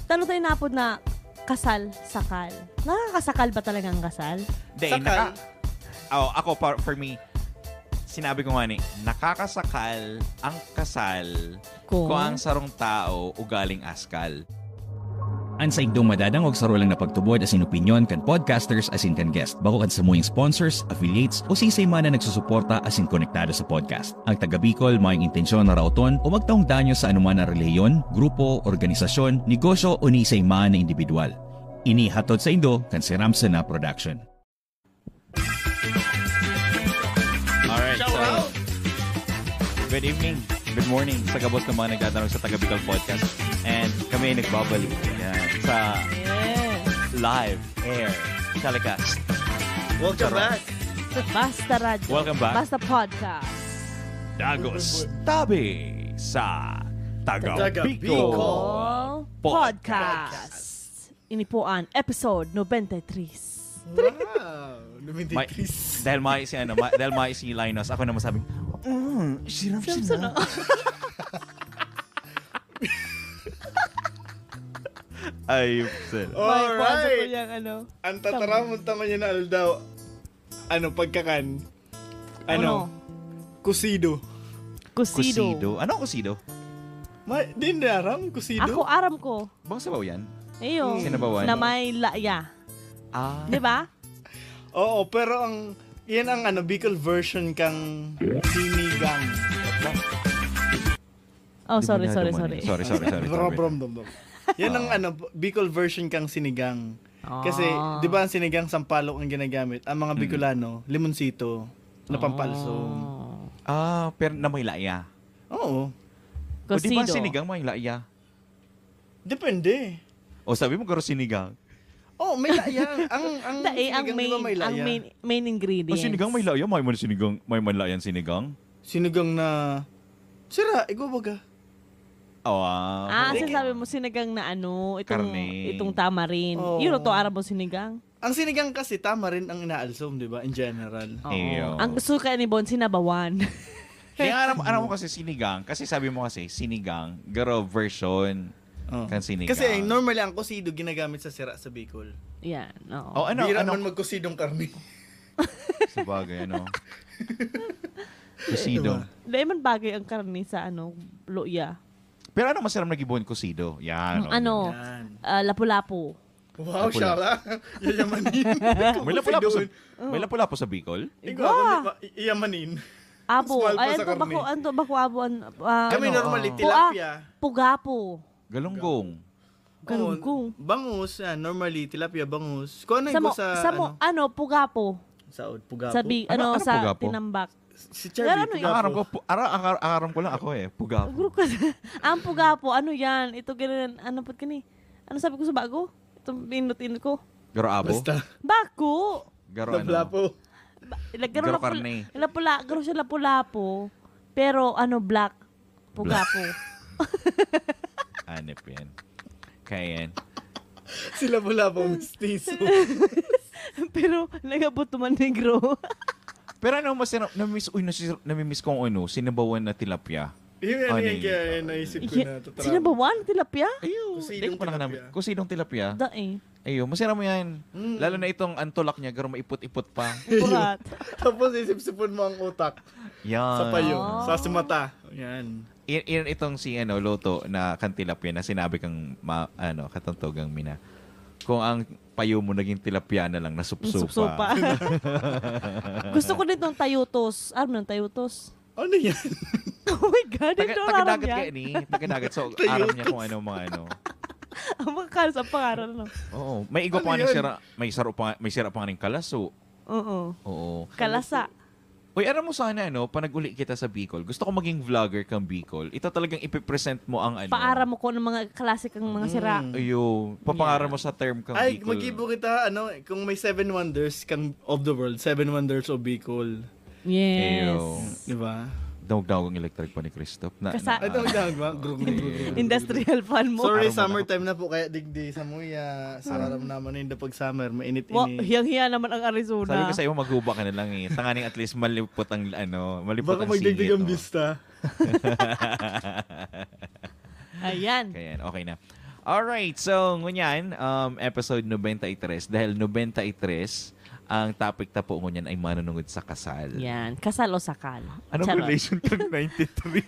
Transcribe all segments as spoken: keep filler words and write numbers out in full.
Tano tayo napod na kasal, sakal. Nakakasakal ba talaga ang kasal? Hindi, Sakal. naka... Oh, ako, par, for me, sinabi ko nga ni, nakakasakal ang kasal Kung? kung ang sarong tao ugaling askal. An saindong madadangog saro lang na pagtubod asin opinyon kan podcasters asin kan guest, bako kan samuyang sponsors, affiliates, o siisay man na nagsusuporta asin konektado sa podcast. Ang taga Bicol mayong intensyon na raoton o magtaong danyo sa anuman na relihiyon, grupo, organisasyon, negosyo o ni isay man na indibidwal. Ini hatod saindo kan Siram Sana Production. Alright, so, good evening, good morning sa gabos ng mga nagdadangog sa Taga Bicol Podcast. And kami ay nagbabalik yan, sa Yes. live air telecast. Welcome Charot. back. Basta Radyo. Welcome back. Basta Podcast. Dagos Tabi sa Taga Taga Bicol All Podcast. Podcasts. Ini po ang episode ninety-three. Wow. Lumindi May, Chris. dahil may si ano, ma, dahil may si Linus, ako na masabing, mm, siram Samson, siya na. Ay, sir. May kwansa po Alright. yung ano. Ang tataramon ta ngayon na aldaw, ano, pagkakan? Ano? Ano? Kusido. Kusido. Kusido. Ano ang kusido? Ma, di na aram, kusido? Ako, aram ko. Bang sabaw yan? Iyo. Sinabawan. Na may laya. Ah. Di ba? Oo, pero ang, yan ang ano, Bicol version kang sinigang. Oh, sorry, Di sorry, mo sorry. naduman eh. Sorry, sorry, sorry. Bro, sorry. bro, bro, bro. Yan ang ano, Bicol version kang sinigang. Kasi, Ah. di ba ang sinigang sampalok ang ginagamit? Ang mga Bicolano, limonsito, na pampalsong. Oh. Ah, pero na may laya. Oo. O di ba ang Kusido. sinigang may laya? Depende. O sabi mo, garo sinigang. Oh, may laya. Ang, ang, Dai, ang sinigang, di main, ba may laya? ang main, main ingredients. Ang sinigang may laya, may man sinigang, may man layan sinigang. Sinigang na, sira, igwabaga. Oh, ah. Ah, Sige. sinasabi mo sinigang na ano, itong, Karne. itong tamarin. Oo. Yun, to, aram mo sinigang. Ang sinigang kasi, tamarin ang inaalsom, di ba? In general. Oo. Iyo. Ang gusto kaya ni Bon, sinabawan. Kaya aram, aram mo kasi sinigang, kasi sabi mo kasi sinigang, garo version Oh. kan sinigang. Kasi normally, ang kusido ginagamit sa sira sa Bicol. Yan, oo. Oh, ano, Bira ano? Man magkusidong karne. Sabagay, ano? Kusido. Diba? Dahil man bagay ang karne sa ano, luya. Pero ano masarap na gibuhon kusido? Yan. Ano, Yan. ah, lapu-lapu. Wow, Lapu-lapu. Shala. Yayamanin. May lapu-lapu sa, may lapu-lapu sa Bicol? Ikaw, ano, di ba? I- Iyamanin. Abo. Small pa Ay, sa anto, bako, karne. anto, bako, abo, an, ah, Kami Ano? normally, Ah. tilapia. Pugapo. Galunggong. Galunggong. Oo, bangus, yan. Normally, tilapia, bangus. Kung ano Sa yung mo, sa, sa mo, ano, ano, pugapo. sa pugapo. Sabi, Ano, ano, ano sa pugapo? tinambak. Si Charlie, Ano yun? Ang aram ko, pugapo. pu- ara, ang, ang aram ko lang ako eh, pugapo. Guro ka sa, ang pugapo, ano yan? Ito, ganun, ano po kani? Ano sabi ko sa bago? Itong inot-inot ko. Garo abo? Basta. Bako! Garo ano? Lapu-lapu. Ba, ila-, garo Garo lapu-, karne. Lapula, garo siya lapu-lapu. Pero ano, black. Pugapo. Anip yan. Kaya yan. Si lapu-lapu, mistiso. Pero nag-abot naman negro. Pero ano, mas na, namiss, uy, nasi, namimiss ko ang ano, sinabawan na tilapia. Yun yan, Ano yun, yun? kaya yun naisip ko Ye- na. Tatrabaho. Sinabawan, tilapia? Ayun, Kusidong hindi ko pa tilapia. namin. Kusidong tilapia. Da eh. Ayun, masarap mo yan. Mm. Lalo na itong ang tulak niya, garo maipot-ipot pa. Kurat. Tapos isipsipon mo ang utak Yan. sa payo, Oh. sa, sa mata. Yan. In, in, itong si ano, Loto na kan tilapia na sinabi kang ma, ano, katantogang mina. Kung ang payo mo naging tilapia na lang, nasupsupa. Supsupa. Gusto ko nitong tayutos. Aram mo ng tayutos? Ano yan? Oh my God, Taga, ito taga aram dagat niya. Kaya ni, taga dagat. So, aram niya kung ano mga ano. Ang mga kalas, ang pangalan, no? Oo. May igwa Ano pa nga ni yan? sira, may saro pa, may sira pa nga ning kalaso. Oo. Oo. Kalasa. Uy, aram mo sana, ano, panag-uli kita sa Bicol. Gusto ko maging vlogger kang Bicol. Ito talagang ipipresent mo ang ano. Paaram mo ko ng mga klase kang mga sira. Mm. Ayo, papangaram Yeah. mo sa term kang Ay, Bicol. mag-ibo kita, ano, kung may seven wonders kang of the world, seven wonders of Bicol. Yes. Ew. Di ba? Dawag-dawag ang electric pa ni Christoph. Na, Kasa- na, Ito ang dawag ba? Gurung, gurung, gurung. Industrial fan mo. Sorry, Aram mo na. Summertime na po, kaya digdi sa muya, sa aram naman, hindi pag-summer, mainit-init. Wa, hiyang-hiya naman ang Arizona. Sabi ko sa'yo, maghuba ka na lang eh. Tanganing at least malipot ang, ano, malipot Baka ang magdigdig singit, ang oh. Bista. Ayan. Kaya yan, okay na. Alright, so ngunyan, um, episode ninety-three. Dahil ninety-three, ang topic ta po ngunyan ay manunungod sa kasal. Yan. Kasal o sakal? Anong Charot. Relation kang ninety-three?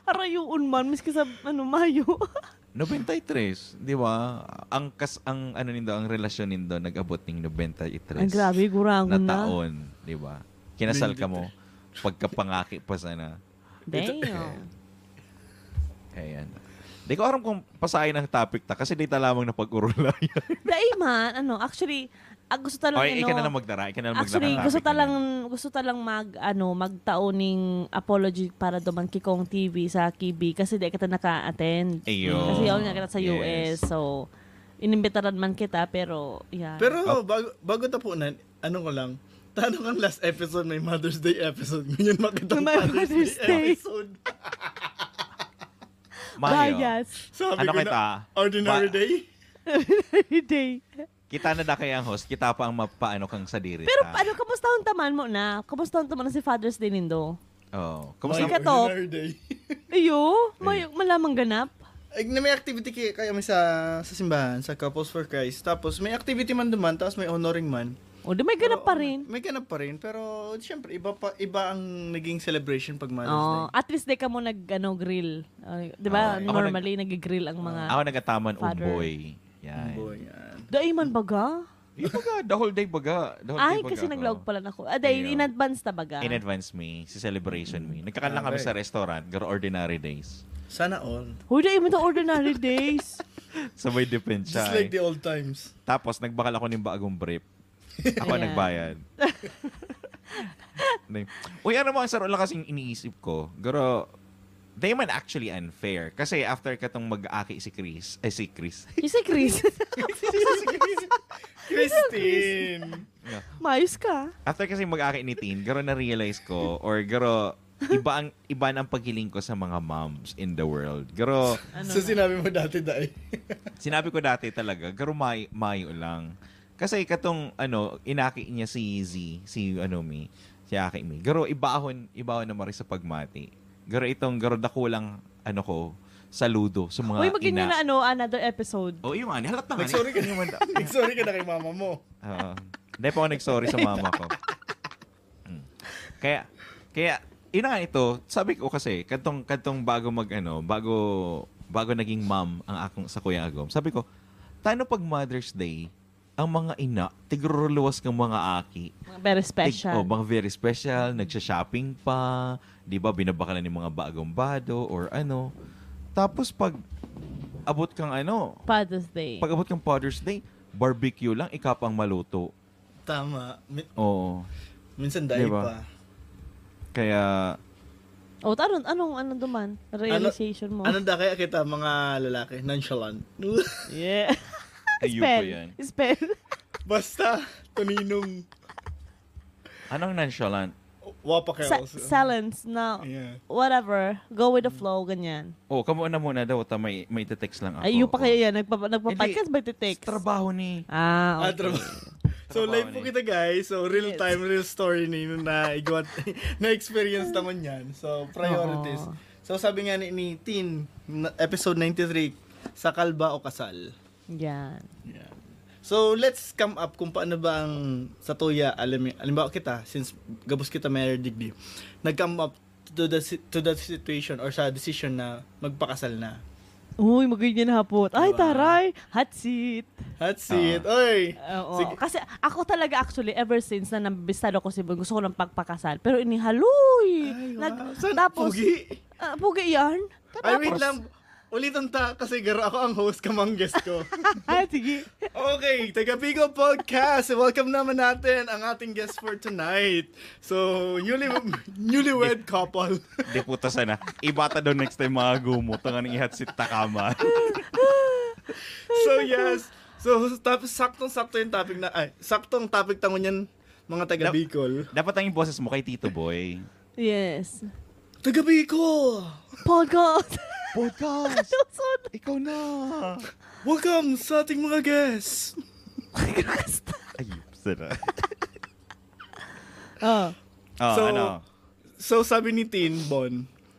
Arayoon man, miski sa ano, Mayo. Ninety-three, di ba? Ang kas ang ano nindo, ang relasyon nindo nag-abot ning ninety-three. Ay, grabe, gurangon na na. Taon, di ba? Kinasal ka mo pagkapangaki pa sana. Damn. Ayan. Di ko alam kung pasain ang topic ta kasi di ta lamang napag-urulayan. Dai man, ano, actually, ah, gusto ta lang, Okay, ano, ika na lang magdara, ika na lang magdara actually, ng gusto topic ta na lang, yan. gusto ta lang mag, ano, magtao ning apology para duman ki Kong T V sa Kibi kasi di kita naka-attend. Ayun. Kasi yaon nga kita sa Yes. U S, so inimbitaran man kita, pero yan. Pero bago, bago tapunan, ano ko lang, tano kang last episode, may Mother's Day episode. Ngayon makita May Mother's Day. episode. Mayo. Bias. Sabi Ano ko kita? na, ordinary Ba- day? Day. Kita na da kaya ang host, kita pa ang mapaano kang sadiri. Pero ta. Ano, kamusta ang taman mo na? Kamusta ang taman na si Father's Day nindo? Oh, Kumusta kumusta? ka, Top? Ordinary day. Iyo, may malamang ganap. Ay, na may activity kay, kay kami sa, sa simbahan, sa Couples for Christ. Tapos may activity man duman, tapos may honoring man. O, di may ganap pa rin. May ganap pa rin, pero siyempre, iba pa, iba ang naging celebration pag Mother's Oh, Day. At least di ka mo nag, ano, grill. Ah, di ba? Oh, ako Normally, nag-grill ang mga... Ako nagataman Father. Umboy. Yan. Boy, yan. Dai man baga? Di baga, the whole day baga. The whole Ay, day baga kasi ako. Naglaog pala ako. Ah, dai, Ayun. In advance ta baga. In advance me, si celebration me. Nagkakan lang kami Okay. Sa restaurant, garo ordinary days. Sana all. Huy, dai mo to ordinary days. Sa may depensa. Just like the old times. Tapos, nagbakal ako ng bagong brief. Ako Ayan. Nagbayad. Nag- Uy, ano mga saro lang kasing iniisip ko. Garo, they man actually unfair. Kasi after katong mag-aki si Chris, eh si Chris. Kasi Chris, Christine! Yeah. Mayos ka. After kasi mag-aki ni Tin, garo na-realize ko, or garo, iba ang iba ang paghiling ko sa mga moms in the world. Garo, Ano so na? Sinabi mo dati, Day. Sinabi ko dati talaga, garo may, mayo lang. Kasi katong, ano, inaki niya si Z, si, ano, mi, si aki mi. Garo, ibahon, ibahon na mari sa pagmati. Garo itong, garo dakulang, ano ko, saludo sa mga Uy, magiging ina. Na ano, another episode. Oh, yun nga. Halat na nga. Nag-sorry ka Yun man da- Nag-sorry ka na kay mama mo. Oo. Hindi pa ako nag-sorry sa mama ko. Mm. Kaya, kaya, ina nga ito, sabi ko kasi, kadtong, kadtong bago mag, ano, bago, bago naging mom ang akong sa Kuya Agom, sabi ko, tano pag Mother's Day, ang mga ina, tigruruluwas ng mga aki. Mga very Tig- special. Oh, mga very special, nagsha-shopping pa, di ba, binabakalan ng mga bagong bado or ano. Tapos pag abot kang ano, Father's Day. pag abot kang Father's Day, barbecue lang, ika pang maluto. Tama. Mi- Oo. minsan dahil Diba? pa. Kaya, O, anong, anong, anong duman? Realization mo? Ano da kaya kita, mga lalaki? Nonchalant. Yeah. Ayoko Spell. yan. Spell. Basta, tuninong. Anong nonchalant? Wapa kaya Sa- ako sa- silence na Yeah. whatever. Go with the flow, ganyan. Oh, kamo na muna daw, ta may, may text lang ako. Ay, yung pa Oh. kaya yan. Nagpa- Nagpa-podcast Hindi. by the text. Trabaho ni. Ah, Ah, okay. trabaho. So, Trabaho live po ni. kita, guys. So, real Yes. time, real story ni na igwat na experience naman yan. So, priorities. Oo. So, sabi nga ni, ni Tin, na- episode ninety-three, sakal ba o kasal? Yan. Yeah. So, let's come up kung paano ba ang sa tuya, alam, alimbawa kita, since gabos kita may digdi, nag-come up to the si- to the situation or sa decision na magpakasal na. Uy, magiging hapot. Ay, Diba? Taray! Hot seat! Hot seat. Oy! Oo. Sige. Kasi ako talaga actually, ever since na nabistado ko si Bon, gusto ko ng pagpakasal. Pero inihaloy! Ay, Nag- wow. Saan? Tapos, Pogi? Ah, pogi yan? Ay, wait Tapos- lang. Ulitan ta, kasi garo ako ang host, kamang guest ko. Ah, sige. Okay, taga Bigo Podcast. Welcome naman natin ang ating guest for tonight. So, newly, newlywed couple. Di puta sana. Iba ta daw next time mga gumo. Tangan ng ihatsit ta ka man. So, yes. So, tapos saktong-sakto yung topic na, ay, saktong topic tangon yan, mga taga Dap- Bicol. Dapat ang yung boses mo kay Tito Boy. Yes. Taga Bicol! Podcast! Podcast! Susunod. Ikaw na! Welcome sa ating mga guests! Ay, sana. Oh. Oh, So, ano? So, sabi ni Tin, Bon,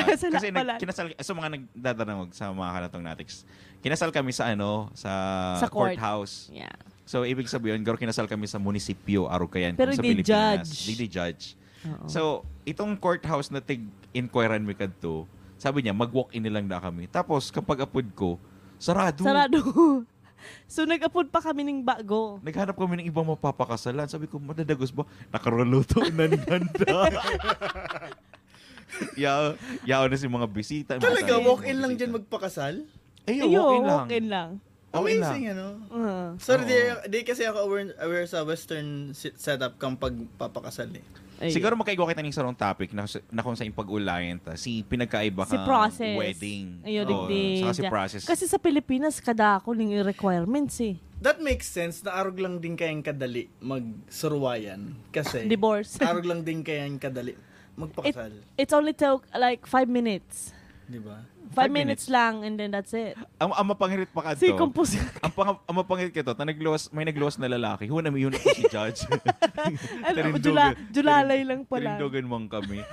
Sa, Yeah. sa Kasi pala. nag, kinasal, sa mga nagdadangog, sa mga kanatong natics, kinasal kami sa ano, sa, Sa court. Courthouse. Yeah. So, ibig sabihin, garo kinasal kami sa munisipyo, arog kayan Pero kung sa di Pilipinas. judge. Di, di judge. Oo. So, itong courthouse na tig-inquiran mi kadto, sabi niya, mag-walk-in na lang na kami. Tapos, kapag apod ko, sarado. Sarado. So, nag-apod pa kami ning bago. Naghanap kami ng ibang mapapakasalan. Sabi ko, madadagos ba? Nakaruluto na ni Nanda. Yao, yao na si mga bisita. Talaga, Mga walk-in lang bisita. Dyan magpakasal? Eh, Ayun, walk-in lang. walk-in lang. Okay lang. Amazing, ano? Ah. Sorry, Oo. di, di kasi ako aware, aware sa Western si- setup kang pagpapakasal eh. Ayun. Siguro makaigwa kita ning sarong topic na, na kung saan pag-ulayan ta. Si pinagkaiba Si kang process. Wedding. Ayun, Oo, digdi. Saka si Diyan. process. Kasi sa Pilipinas, kada ako ning requirements eh. That makes sense na arog lang din kayang kadali magsuruwayan. Kasi Divorce. arog lang din kayang kadali magpakasal. It's only took like five minutes. Di ba? Five, Five minutes, minutes. lang and then that's it. Ang, ang mapangirit pa kadto. Si compose. Ang, pang, ang mapangirit kadto, ta nagluwas, may nagluwas na lalaki. Huna mi yun ako si judge. Ano, Tirindugan- jula, julalay lang pala. Tirindugan mo kami.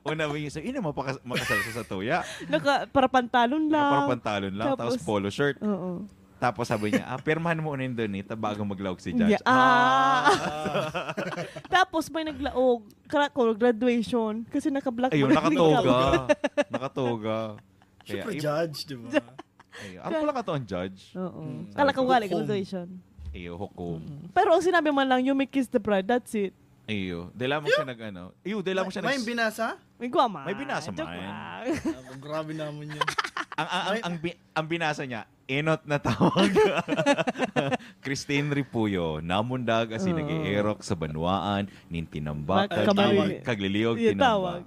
Una mi yun, so, ina, mapakas, makasal sa satuya. Naka, parapantalon lang. Nakaparpantalon lang, tapos, Tapos- polo shirt. Oo. Tapos sabi niya, ah, pirmahan mo unin doon eh, ta bago maglaog si judge. Yeah. Ah. Tapos may naglaog. Kara ko, graduation. Kasi naka-black Ayun, bag nakatoga. ikaw. Nakatoga. Siyempre, Kaya, judge, di ba? Ayun. Ano pala ka to ang judge? Oo. Mm. Kala ko Sabi ko, galing "Kung-" graduation. Iyo, hukom. Mm. Pero ang sinabi man lang, "You may kiss the bride." That's it. Iyo, dahil mo siya nag-ano. Iyo, dahil mo siya May nag- binasa? May guwa man. May binasa Joke man. lang. Ah, grabe naman yun. Ang, ang, ang, ang, bi- ang binasa niya, enot na tawag. Christine Ripuyo, namundag asin Oo. nag-eerok sa banwaan, nin tinambak, Magkabaril. kag, kagliliog, Yung tinambak. tawag.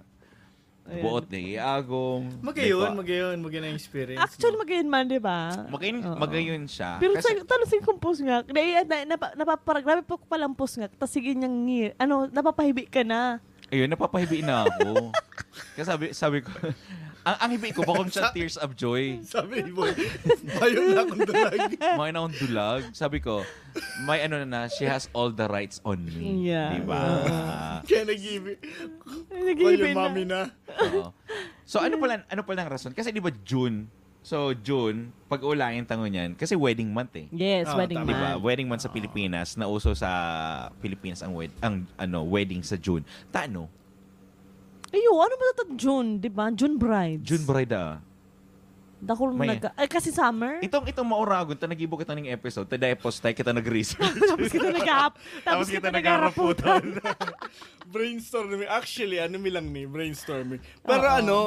Ayan. Buot na iagom. Magayon, magayon, magayon ang experience. Actually, no? Magayon man, di ba? Magayon, Oo. magayon siya. Pero Kasi, sa, talo sing kumpos nga, na, na, na, napapara-, grabe po palampos nga, tas sige niyang ngir, ano, napapahibi ka na. Ayun, napapahibi na ako. Kasi sabi, sabi ko, ang, ang hibi ko, bakong siya Sa- tears of joy. Sabi ni Boy, bayo na akong dalag. May na akong dulag. Sabi ko, may ano na, she has all the rights on me. Yeah. Di ba? Kaya nag-ibig. Nag-iibig Bayo na. mami na. Oo. So ano pala, ano pala ang rason? Kasi di ba June? So June, pag-uulayan tango niyan, kasi wedding month eh. Yes, Ah, wedding tama. Di ba? month. Wedding month sa Pilipinas, nauso sa Pilipinas ang wed ang ano, wedding sa June. Tano? Ayo, ano ba ito June, di ba? June brides. June bride ah. Dakol mo May- nagka... Ay, kasi summer? Itong itong mauragon ta nag-ibo kita ning episode, ta dai post tayo kita nag-research. Tapos kita nag-aap. Tapos kita nag-aaraputan. Brainstorming. Actually, ano mi lang ni, brainstorming. Pero Oo. ano,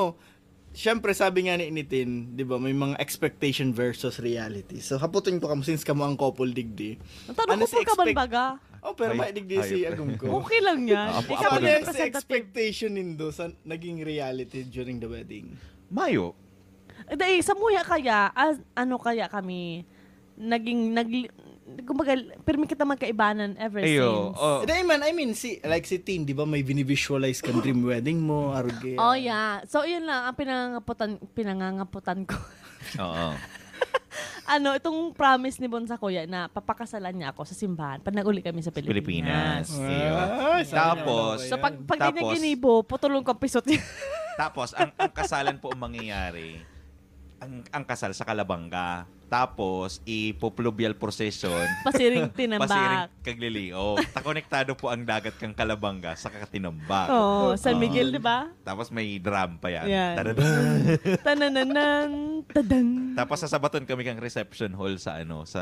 syempre sabi nga ni Nitin, di ba, may mga expectation versus reality. So, haputin ko kamo, since kamo ang couple digdi. Ang tanong Ano ko, si pagkaban expect- baga? Oh, pero Ay, may digdi si hayop. agom ko. Okay lang yan. Ah, apo- Ikaw apo ang na. Ano yung sa representative. Expectation nindo sa naging reality during the wedding? Mayo. Dahil sa muya kaya, as, ano kaya kami, naging, nag, kumbaga, pirmi kita magkaibanan ever Ayo, since. oh. Eh, dahil man, I mean, si, like si Tin, di ba, may binivisualize kang dream wedding mo, arog kaya. Oh, yeah. So, yun lang ang pinangangaputan, pinangangaputan ko. Oo. Ano, itong promise ni Bon sa kuya na papakasalan niya ako sa simbahan pag nag-uli kami sa Pilipinas. Pilipinas. Iyo. Ah, sana Tapos, all So, pag, pag di niya Tapos- ginibo, putulon ko ang pisot niya. Tapos, ang, ang kasalan po ang mangyayari, ang, ang kasal sa Kalabanga. Tapos, ipopluvial procession. Pasiring tinambak. Pasiring kagliliog. Takonektado po ang dagat kang Kalabanga sa Katinambak. Oo, San Miguel, di ba? Tapos may drum pa yan. Yan. Tadadam. Tanananan, tadang. Tapos sasabaton kami kang reception hall sa ano sa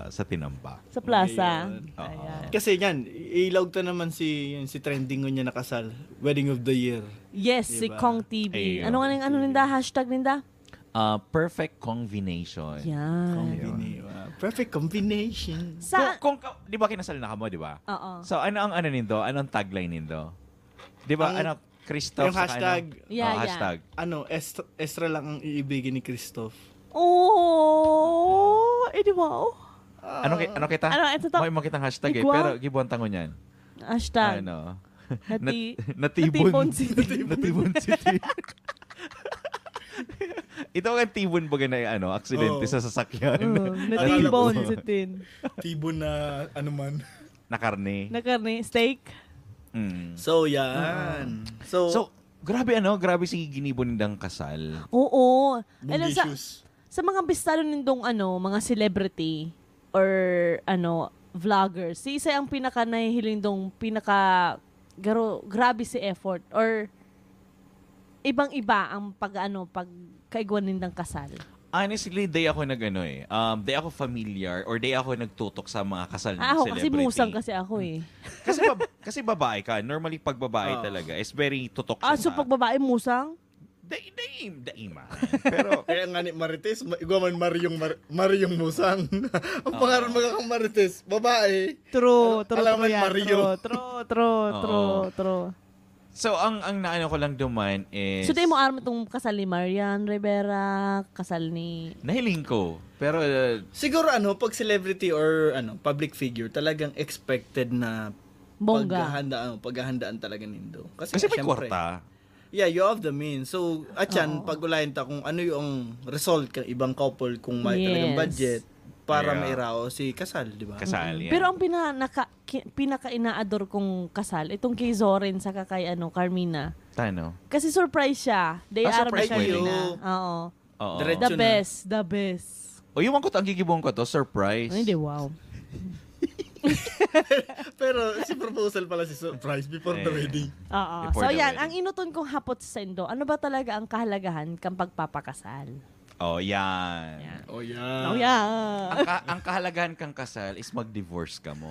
sa Tinambak. Sa plaza. Ayun. Oo. Ayan. Kasi yan, i- ilaog ta naman si, yun, si trending ngun niya na kasal. Wedding of the year. Yes, si Diba? Kong T V. Ayun. Ano nga nang ano ninda? Hashtag ninda? Ah, perfect combination. Yan. Combina- wow. Perfect combination. Sa... Kung, kung ka- di ba kinasal na kamo, di ba? Oo. So ano ang ano nindo? Ano ang tagline nindo? Di ba Ang- ano, Christoph yung saka hashtag. Ano? Yeah, Oh, yeah. Hashtag. Ano, extra, extra lang ang iibigin ni Christoph. Oh, eh di wow. Ano, ki- ano kita? Ano, ito to? May makitang hashtag eh, Igwa? pero gibuan tango niyan. Hashtag. Ano? Nati- Natibon. Natibon City. Natibon City. Ito ang tibon baga na ano, aksidente Oo. sa sasakyan. Oh, Ano natibon po? si Tin. Tibon na ano man. Na karne. Na karne, steak. Mm. So, yan. So, So, grabe ano, grabe si ginibo nindang kasal. Oo. Alam sa, Bonggacious. sa mga bistado nindong ano, mga celebrity or ano, vloggers, si isa ang pinaka nahihiling dong pinaka garo, grabe si effort or ibang-iba ang pag ano, pag kaigwan nindang kasal. Honestly, day ako nag ano eh. Um, day ako familiar or day ako nagtutok sa mga kasal ng Ah, ako kasi celebrity. musang kasi ako eh. Kasi bab- kasi babae ka. Normally pag babae Ah. talaga, is very tutok Ah, siya so sa- pag babae musang? Dai dai dai man. Pero Kaya nga ni Marites, ma- igwa man Mariong Mar- Mariong Musang. Ang pangalan mga kang Marites, babae. True, true, Alam true mo, yan. Mario. True, true, true, Oo. true, true. So ang ang naano ko lang duman is So, di mo aram itong kasal ni Marian Rivera, kasal ni... Nahiling ko. Pero uh, Siguro ano, pag celebrity or ano, public figure, talagang expected na Bongga. paghahandaan, paghahandaan talaga nindo. Kasi, kasi may syempre, kwarta. Yeah, you have the means. So, at yan, Oo. pag-ulayan ta kung ano yung result ng ibang couple kung may talagang Yes. budget para Yeah. mairaos si kasal, di ba? Kasal yan. Pero ang pina, naka, ki- pinaka-inaador kong kasal, itong kay Zoren sa kay ano, Carmina. Tano? Kasi surprise siya. They Ah, are surprise Carmina. wedding. Oo. Oo. Diretso The na. best, the best. O yung ko to, ang gigibong ko to, surprise. Ay, hindi, wow. Pero si proposal pala si surprise before the Eh. wedding. Oo. Before So, the yan. wedding. Ang inuton kong hapot sa indo, ano ba talaga ang kahalagahan kang pagpapakasal? Oh, yan. Yan. Oh, yeah. Oh, yeah. Ang, ka- ang kahalagahan kang kasal is mag-divorce ka mo.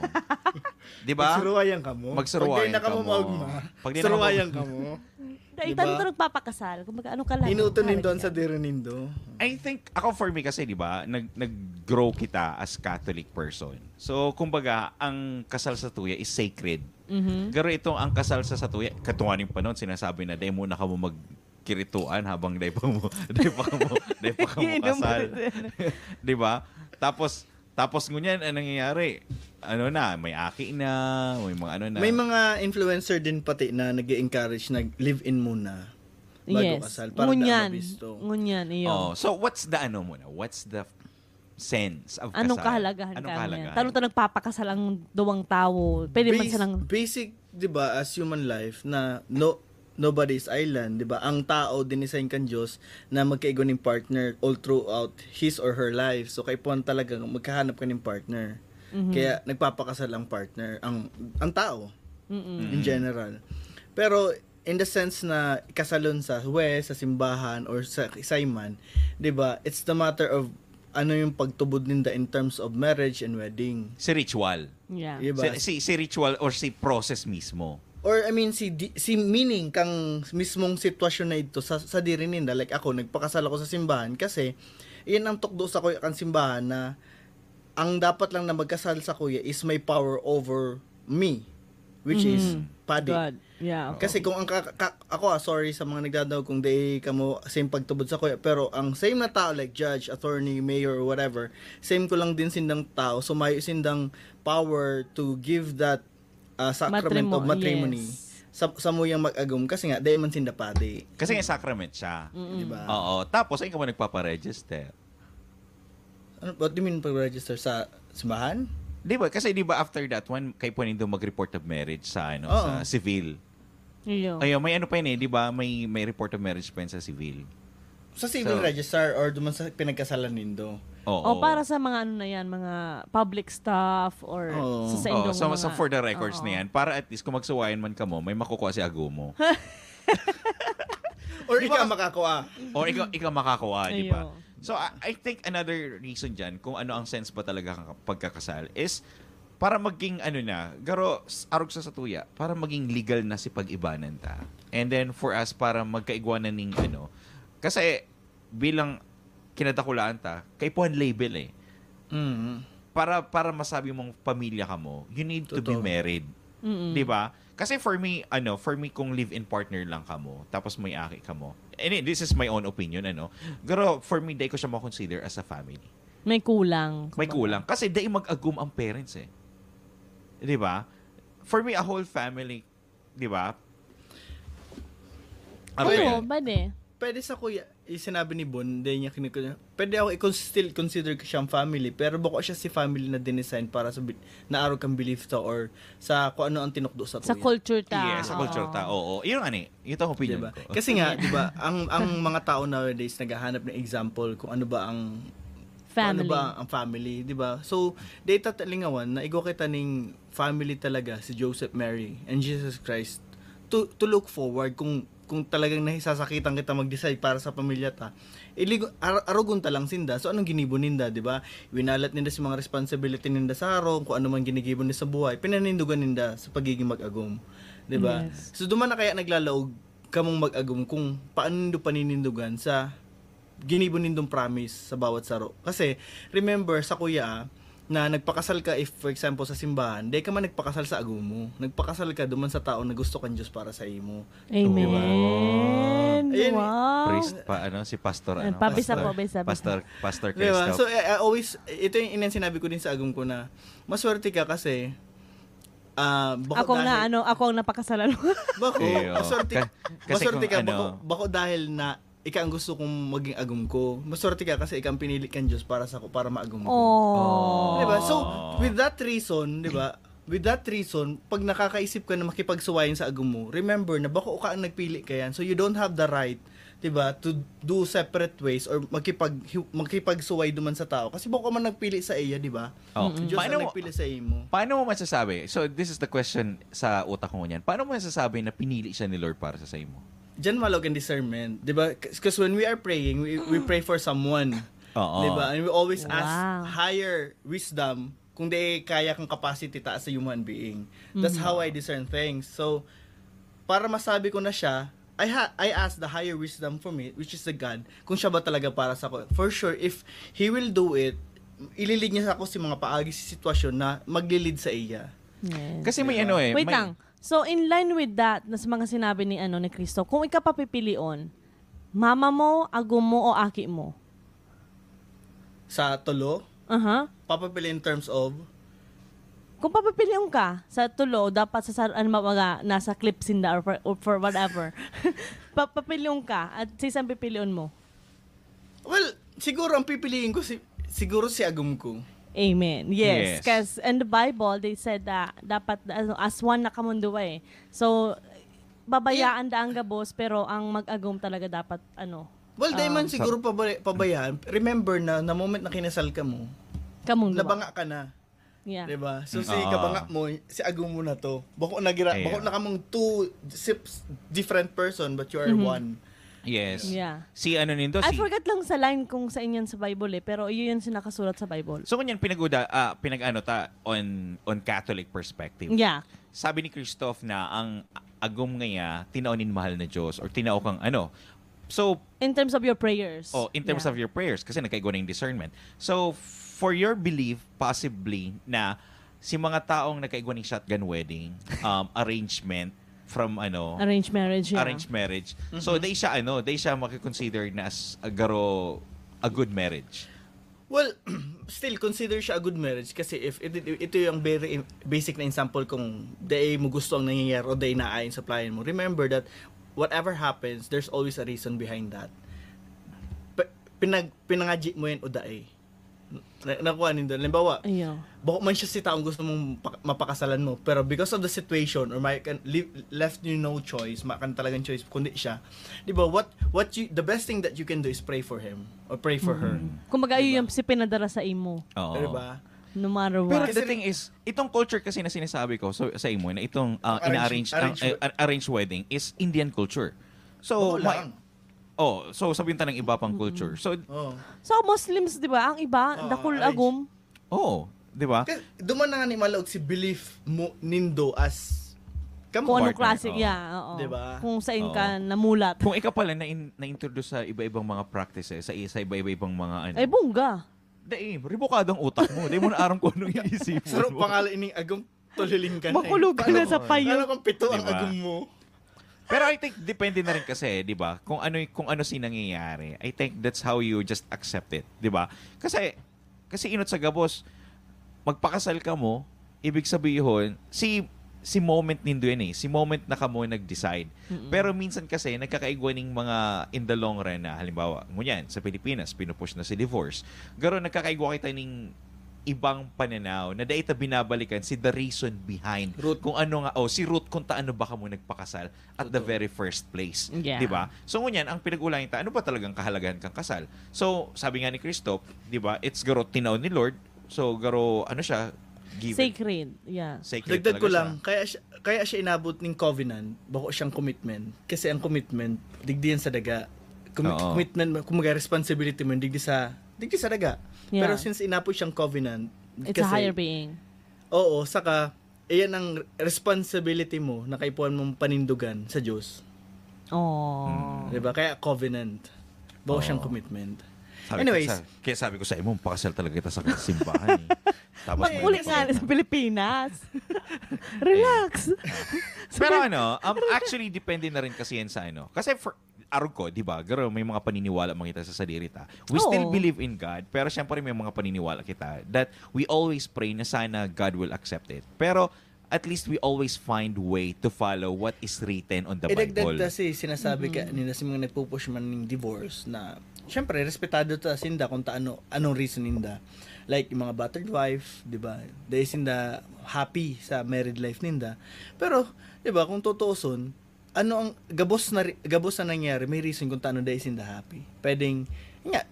Di ba? Magsuruwayan ka mo. Magsuruwayan Pag di na ka ka mo mo. maugma, Pag di na ka suruwayan maugma. ka mo. Dahil Diba? tanto nagpapakasal. Kumbaga, ano ka lang. Inuto ano nindo ang ka. sadiri nindo. I think, ako for me kasi, di ba, nag, nag-grow kita as Catholic person. So, kumbaga, ang kasal sa tuya is sacred. Mhm. Pero itong ang kasal sa satuya, katuwa ning panahon, sinasabi na, "Dai muna kamo magkirituan habang dai pa mo, dai pa mo, dai pa kamo Iinom kasal." ka din. Di ba? Tapos, tapos ngunyan, ang nangyayari, ano na, may aki na, may mga ano na. May mga influencer din pati na nag encourage na live-in muna bago Yes. kasal. Para Ngunyan. Daan mabisto. Ngunyan, iyo. Oh, so what's the ano muna? What's the sense of Anong kasal? kahalagahan Anong ka kahalagahan? Niyan? Tanong to nagpapakasal ang duwang tawo. Pwede man Bas- silang... Basic, di ba, as human life, na no nobody is island, di ba? Ang tao, dinesign kan Diyos na magkaigwa ning partner all throughout his or her life. So, kaipuhan talaga magkahanap ka ning partner. Mhm. Kaya nagpapakasal ang partner, ang ang tao, Mm-mm. in general. Pero, in the sense na ikasalon sa huwes, sa simbahan, or sa kisay man, di ba, it's the matter of ano yung pagtubod ninda in terms of marriage and wedding. Si ritual. Yeah. Di ba? Si, si, si ritual or si process mismo. Or I mean, si, di- si meaning kang mismong sitwasyon na ito sa, sa diri ninda. Like ako, nagpakasal ako sa simbahan kasi iyan ang tukdo sa kuya kan simbahan na ang dapat lang na magkasal sa kuya is may power over me, which is Mhm. padi. God. Yeah. Kasi kung ang ka- ka- ako ah, sorry sa mga nagdadaw kung di kamo same pagtubod sa kuya, pero ang same na tao like judge, attorney, mayor, or whatever, same ko lang din sindang tao, so may sindang power to give that uh, sacrament Matrimo- of matrimony yes. sa, sa muyang mag-agom kasi nga, dahil man sinda padi. Kasi nga sacrament siya. Mm-mm. Di ba? Oo. Tapos, ay ka mo nagpaparegister. Ano, what do you mean pag-register sa simbahan? Di ba? Kasi di ba after that one, kaipuhan nindo mag-report of marriage sa ano Oo. sa civil. Iyo. Ayun, may ano pa yun eh, di ba? May, may report of marriage pa yun sa civil. Sa civil So- register or duman sa pinagkasalan nindo? Oo. O para sa mga ano na yan, mga public staff or Oo. sa, sa Oo, inyong so, mga... so for the records Oo. na yan, para at least kung magsuwayan man kamo, may makukuha si agomo. Or Di ikaw ba- makakuha? O ikaw, ikaw makakuha, di ba? Ayo. So, I, I think another reason dyan, kung ano ang sense ba talaga ng pagkakasal, is para maging ano na, garo, s- arog sa satuya, para maging legal na si pag-ibanan ta. And then for us, para magkaigwanan ning ano, kasi bilang kinadakulaan ta, kaipuhan label eh. Mm. Para para masabi mong pamilya ka mo, you need to be Totoo. married. Mm-mm. 'Di ba? Kasi for me, ano, for me kung live-in partner lang ka mo, tapos may aki ka mo. And it- this is my own opinion, ano. Pero for me, dai ko siya ma-consider as a family. May kulang. May kumbaga. Kulang kasi dai mag-agum ang parents eh. 'Di ba? For me, a whole family, 'di ba? Ang Oo, parent. Bade. Pwede sa kuya, yung sinabi ni Bon, hindi niya kinukuha. Pwede ako i-con- still consider ko siyang family, pero bako siya si family na dinesign para sa bi- naarog kang belief to or sa kung ano ang tinukdo sa Sa kuya. Culture ta. Yes, sa culture Oo. ta. Oo. Yun ang ano eh. Yun ang opinion Diba? ko. Kasi nga, di ba, ang, ang mga tao nowadays naghahanap ng example kung ano ba ang Family. ano ba ang family, di ba? So, data talingawan na igwa kita ning family talaga si Joseph, Mary, and Jesus Christ to, to look forward kung kung talagang nahisasakitan kita mag-decide para sa pamilya ta. Iligo, ar- arugon ta lang sinda. So, anong ginibo ninda, di ba? Winalat ninda si mga responsibility ninda sa harong, kung ano man ginigibo ninda sa buhay, pinanindugan ninda sa pagiging mag-agom. Di ba? Yes. So, duman na kaya naglalaog kamong mag-agom kung paano nindo paninindugan sa ginibo nindong promise sa bawat saro. Kasi, remember, sa kuya, ah, na nagpakasal ka, if for example sa simbahan, di ka man nagpakasal sa agom mo. Nagpakasal ka duman sa tao na gusto kan Diyos para sa imo. Amen. Ayun, Wow. Priest pa, ano, si Pastor, Ay, ano, pabisa Pastor, po, bisa, bisa. Pastor, Pastor Di ba? Christoph. So, I, I always, ito yung inan sinabi ko din sa agom ko na, maswerte ka kasi, ah, bako Ako na, dahil- ano, ako ang napakasalan mo. Bako, Iyo. maswerte, Ka- kasi maswerte kung ka, ano- bako, bako dahil na ika ang gusto kong maging agom ko. Maswerte ka kasi ika ang pinili kan Diyos para sa para maagom ko. Oh. Di ba? So, with that reason, di ba? With that reason, pag nakakaisip ka na makipagsuwayan sa agom mo, remember na bako ka ang nagpili ka yan. So, you don't have the right, di ba, to do separate ways or makipag, makipagsuway duman sa tao. Kasi bako man nagpili sa iya, di ba? Oh. Mm-mm. Diyos Paano ang mo, nagpili sa imo. paano mo masasabi? So, this is the question sa utak ko niyan. Paano mo masasabi na pinili siya ni Lord para sa, sa imo? Diyan malog ang discernment, di ba? Because when we are praying, we, we pray for someone. Oo. Di ba? And we always ask Wow. higher wisdom kung di kaya kang capacity taas sa human being. That's how I discern things. So, para masabi ko na siya, I ha I ask the higher wisdom for me, which is the God, kung siya ba talaga para sa ko. For sure, if He will do it, ililid niya ako sa mga paagi sa sitwasyon na maglilid sa iya. Yes. Kasi may Diba? ano eh. Wait may, lang. So, in line with that, na sa mga sinabi ni ano ni Cristo, kung ikaw papipilion, mama mo, agom mo, o aki mo? Sa tulo, Aha. papapili in terms of, Kung papipilion ka sa tulo, dapat sa sar- ano, mga nasa clip sinda or for, or for whatever. Pa- papilion ka at si isang pipilion mo. Well, siguro ang pipiliin ko si siguro si agom ko. Amen. Yes. Yes. Because in the Bible, they said that dapat ano, as one na kamong duwa eh. So, babayaan da ang gabos, pero ang mag-agom talaga dapat ano. Well, dahil Ah. man siguro pabay- pabayaan. Remember na, na moment na kinasal ka mo, Kamong duwa. nabanga ka na. Yeah. Diba? So, si Oo. kabanga mo, si agom mo na to. Bako na gira, Ayan. bako na kamong two sips, different person, but you are Mhm. one. Yes. Yeah. Si ano nindo, I si... forgot lang sa line kung sa inyan sa Bible eh, pero iyon yung nakasulat sa Bible. So, ngunyan, pinag-uda, ah, pinag-ano ta, on, on Catholic perspective. Yeah. Sabi ni Christoph na ang agom ngaya, tinao nin mahal na Diyos or tinao kang ano. So, In terms of your prayers. Oh, in terms Yeah. of your prayers, kasi nagkaigwa na yung discernment. So, for your belief, possibly, na si mga taong nagkaigwa ng shotgun wedding, um, arrangement from ano, Arranged marriage, yeah. arranged marriage. So, they siya, ano, they siya makikonsider na as a garo, a good marriage. Well, still consider siya a good marriage kasi if ito, ito yung very im- basic na example kung dai mo gusto ang nangyayari o dai naayon sa plano mo. Remember that whatever happens, there's always a reason behind that. P- pinag pinangadyi mo yan o dai. Na, nakuha nindo. Halimbawa, Ayaw. bako man siya si taong gusto mong pa- mapakasalan mo, pero because of the situation or may kan, li- left you no choice, ma kan talagang choice kundi siya. 'Di ba? What what you the best thing that you can do is pray for him or pray for her. Kumbaga, Diba? yun yung si pinadara sa imo. Oo. Di ba? No matter Pero what. the thing is, itong culture kasi na sinasabi ko so, sa imo, na itong uh, Arrange- ina-arrange, ang, arrange- uh, arranged wedding is Indian culture. So, Oo may- lang. Oh, so sabihin ta ng iba pang culture. So, Oh. So, Muslims, di ba? Ang iba, Oo, dakul arrange. agom. oh, 'di ba? Kasi duman na nga ni malaog si belief mo nindo as kamo. Kung anong Partner, klase, oo. yeah, oo. Di ba? Kung saan Oo. ka namulat. Kung ikaw pala na in, na-introduce sa iba-ibang mga practices, sa, sa iba-ibang mga ano. Ay, bongga. Dai, rebukado ang utak mo. Di mo na aram kung anong iisip mo. Sarap pangalan ining agom tuliling ka na. Makulog ka na sa payo. Alam kong pito ang Di ba? agom mo. Pero I think depende na rin kasi, 'di ba? Kung ano kung ano si nangyayari. I think that's how you just accept it, 'di ba? Kasi kasi inot sa gabos, magpakasal ka mo, ibig sabihin, si si moment nindo yan eh. Si moment na kamo nag-decide. Pero minsan kasi, nagkakaigwa ning mga in the long run na, halimbawa, ngunyan, sa Pilipinas, pinupush na si divorce. Garo, nagkakaigwa kita ning ibang pananaw na dai ta binabalikan si the reason behind Root. Kung ano nga, oh, si root kung taano ba kamo nagpakasal at the very first place. Yeah. Di ba? So, ngunyan, ang pinag-uulayan ta, ano ba talagang kahalagahan kang kasal? So, sabi nga ni Christoph, di ba, it's garo tinao ni Lord. So, garo, ano siya, given. Sacred. Yeah. Sacred Dagdag ko talaga lang, siya. kaya siya, kaya siya inabot ning covenant, bako siyang commitment. Kasi ang commitment, digdi yan sa daga. Commi- Oo. Commitment, kumbaga responsibility mo, digdi sa, digdi sa daga. Yeah. Pero since inabot siyang covenant, It's a higher being. Oo, saka, iyan ang responsibility mo na kaipuhan mong panindugan sa Diyos. Oh. Di ba? Kaya covenant. Bako siyang Oo. Commitment. Sabi Anyways. Ko, sa- kaya sabi ko sa imo, pakasal talaga kita sa simbahan eh. Tapos May uli nga sa Pilipinas. Relax. Pero ano, um, actually, depende na rin kasi yan sa ano. Kasi for, arog ko, di ba, garo, may mga paniniwala makita sa sadiri ta. We Oo. Still believe in God, pero syempre may mga paniniwala kita that we always pray na sana God will accept it. Pero at least we always find way to follow what is written on the Idagdag Bible. Kasi sinasabi ka nila sa mga nagpupush man ng divorce na, syempre, respetado ta sinda kung taano, anong reason ninda. Like, yung mga battered wife, di ba? Dahil sinda happy sa married life ninda. Pero, di ba, kung tutuuson, ano ang gabos na ri- gabos na nangyari, may reason kung taano dahil sinda happy. Pwedeng, nga,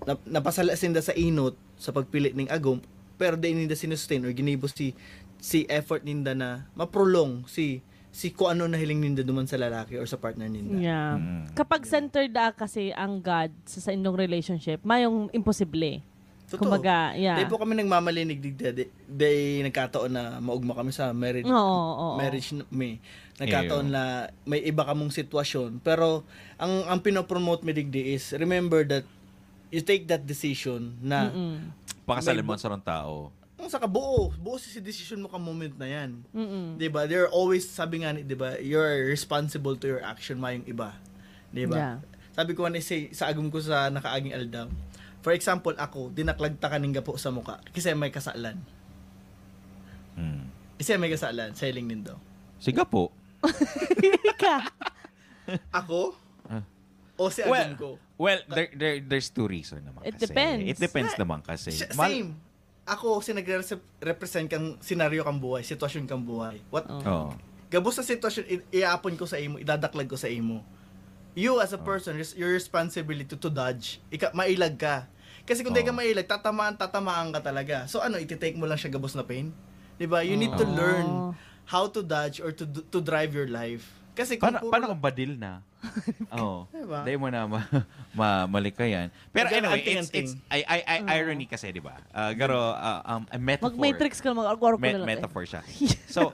nap- napasala sinda sa inot sa pagpili ning agom, pero dahil ninda sinusten or ginibo si si effort ninda na maprolong si si kung ano nahiling ninda duman sa lalaki or sa partner ninda. Yeah. Mm. Kapag centered na kasi ang God sa, sa inyong relationship, mayong imposible. Totoo. Kumbaga, yeah. Dahil po kami nagmamalinig digdi, di, di nagkataon na maugma kami sa marriage. Oo, oo. Marriage na- may nagkataon Ew. na may iba kamong sitwasyon. Pero ang ang pinopromote mi digdi is remember that you take that decision na Mm-mm. Pakasalin May mo bu- ang sarong tao. ang sa kabuo, buo si decision mo ka moment na yan. Mm-mm. 'Di ba? They're always, sabi nga ni, 'di ba, you're responsible to your action, mayong iba. 'Di ba? Yeah. Sabi ko nga ni si, sa agom ko sa nakaaging aldaw. For example, ako, dinaklag ta kaning gapo sa muka kasi may kasalan. Mm. Kasi may kasalan, sa hiling nindo. Siga po. Ka. Ako? Ah. O si Well, agom ko? Well, there, there, there's two reason naman It kasi. depends. It depends naman kasi. Siya- Mal- Same. Ako, kasi nagre-represent kang senaryo kang buhay, sitwasyon kang buhay. What? Oh. Oo. Gabos sa sitwasyon, i- iapon ko sa imo, idadaklag ko sa imo. You as a Oh. person, res- your responsibility to dodge. Ika, mailag ka. Kasi kung di ka Oh. mailag, tatamaan, tatamaan ka talaga. So ano, ititake mo lang siya gabos na pain? 'Di ba? You need to Oh. learn how to dodge or to do- to drive your life. Kasi kung Paano, puro paano lang- kung badil na? Oo. Diba? Dahil mo na ma- ma- malikayan. Pero Again, anyway, it's, anting-anting. it's I, I, I, Oo. irony kasi, di ba? Ah, garo, ah, um, a metaphor. Mag-matrix ka, mag-arko-arko Met- na lang. metaphor siya. So,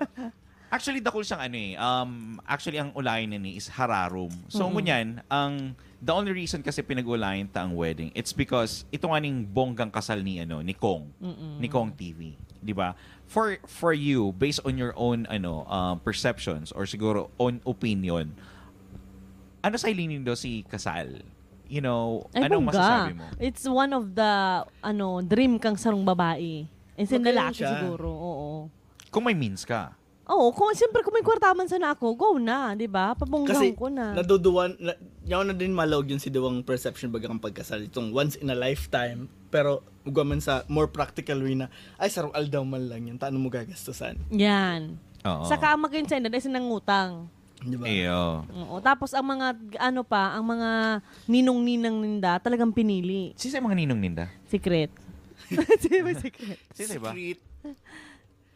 actually, dakul siyang ano eh. Um, actually, ang ulayan na ni is hararom. So, Mm-mm. ngunyan, ang the only reason kasi pinag-ulayan ta ang wedding, it's because ito nga ning bonggang kasal ni, ano, ni Kong. Mm-mm. Ni Kong T V. Di ba? For, for you, based on your own ano uh, perceptions or siguro own opinion, ano sa hiling nindo si kasal? You know, Ay, anong bongga. Masasabi mo? It's one of the ano dream kang sarong babae. And sa Magaling lalaki siya. Siguro, oo. Kung may means ka. Oo, kung siyempre kung may kwarta man sana ako, go na, 'di ba? Pabonggahan Kasi ko na. naduduwan, na, yaw na din malaog yun si duwang perception baga kang pagkasal. Itong once in a lifetime, pero ugwa man sa more practical way na, ay, sarong aldaw man lang yan, taano mo gagastusan? Yan. Oo. Saka ang magayon sa inda, dahil sinangutang. Di ba? Iyo. Oo. Tapos ang mga, ano pa, ang mga ninong-ninang ninda, talagang pinili. Sino yung mga ninong ninda? Secret. Di ba secret? Sino ba? Secret.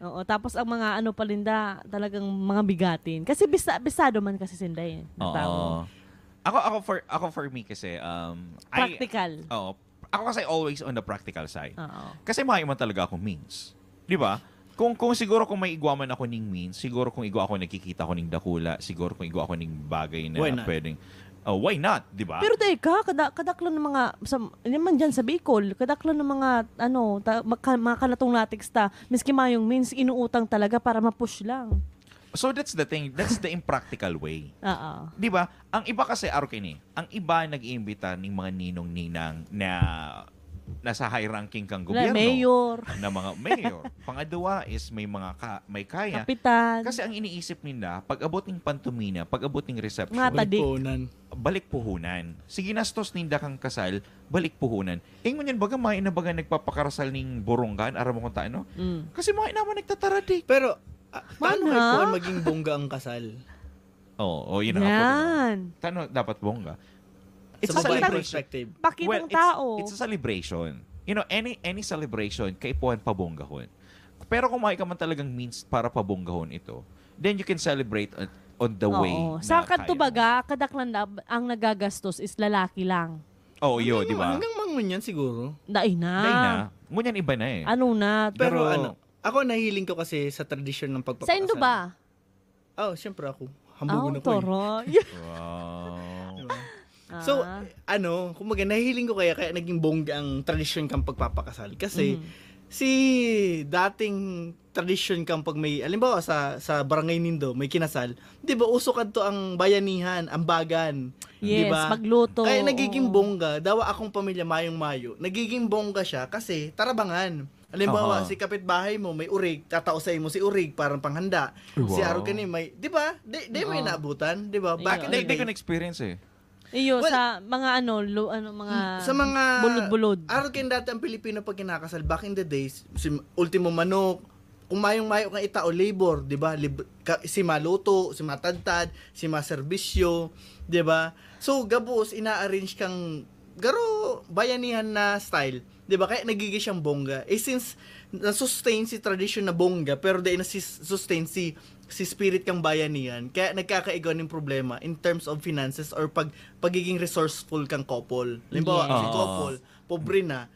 Oo, tapos ang mga ano pa linda, talagang mga bigatin. Kasi bisa, bisado man kasi sinda eh, ng tao. Oo. Ako, ako for, ako for me kasi, um, I- Practical. Oo. Ako kasi always on the practical side. Oo. Kasi mayo man talaga akong means. Di ba? Kung, kung siguro kung may igwa man ako ning means, siguro kung igwa ako nakikita ko ning dakula, siguro kung igwa ako ning bagay na Why not? pwedeng, oh, why not? Di ba? Pero teka, kada, kadaklan ng mga, sa, yun man dyan sa Bicol, kadaklan ng mga, ano, ta, maka, mga kanatong natiks ta, miski mayong means, inuutang talaga para ma-push lang. So that's the thing. That's the impractical way. Oo. Di ba? Ang iba kasi, Arkin eh, ang iba nag-iimbita ng mga ninong-ninang na nasa high ranking kang Na gobyerno. Mayor. Na mga mayor. Pangadwa is may mga ka, may kaya. Kapitan. Kasi ang iniisip nila, pag abot ng pantomina, pag abot ng reception, Mga tadi. Konan. balik puhunan. Sige, nastos ninda kang kasal, balik puhunan. Eh, ngunyan baga, may na baga nagpapakarasal ning burunggan, aram mo kung taano? Mm. Kasi may naman nagtataradi. Pero, ah, paano Mana? kayo po maging bongga ang kasal? Oo, oh, yun na Yan. Tano dapat bongga? It's Sa a babae celebration. Perspective. Pakitang Well, it's, tao. It's a celebration. You know, any any celebration, kaipuhan pabonggahon. Pero kung may ka man talagang means para pabonggahon ito, then you can celebrate on, on the way. Oo. Na Sa kaya kadto mo. Baga, kadaklan na, ang nagagastos is lalaki lang. Oo, yun, Hanggang- di ba? Hanggang mang ngunyan siguro. Dai na. Dahil na. Ngunyan iba na eh. Ano na? Pero, Pero- ano, ako nahiling ko kasi sa tradisyon ng pagpapakasal. Sa Indo ba? Oh, siyempre ako. Oh, Hambugon ako eh. toroy. Wow. Diba? So, Ah. ano, kumbaga, nahiling ko kaya, kaya naging bongga ang tradisyon kang pagpapakasal. Kasi, Mm. si dating tradisyon kang pag may, alimbawa sa sa barangay nindo, may kinasal, 'di ba, uso kadto ang bayanihan, ambagan, 'di Yes, ba? magluto. Kaya nagiging Oo. bongga, dawa akong pamilya mayong mayo, nagiging bongga siya kasi tarabangan. Alimbawa, Aha. Si kapitbahay mo, may urig, tatao sa imo si urig, parang panghanda. Si Wow. Arkin eh, may, di ba? Di, di mo Oo. inaabutan, di ba? Back in Ayun. the Hindi, hindi ko day. na-experience eh. Iyo, Well, sa mga ano, lo, ano, mga Mm, sa mga bulod-bulod. Araw kayo dati ang Pilipino pag kinakasal, back in the days, si ultimo manok, kung mayong mayo kang itao, labor, di ba? Lib- ka, si maluto, si matadtad, si maserbisyo, di ba? So, gabos, ina-arrange kang garo bayanihan na style. Di ba? Kaya nagiging siyang bongga. Eh, since na-sustain si tradisyon na bongga, pero dahil na-sustain si, si spirit kang bayanihan, kaya nagkakaigwa ng problema in terms of finances or pag, pagiging resourceful kang couple. Halimbawa, Yes. si couple, pobre na,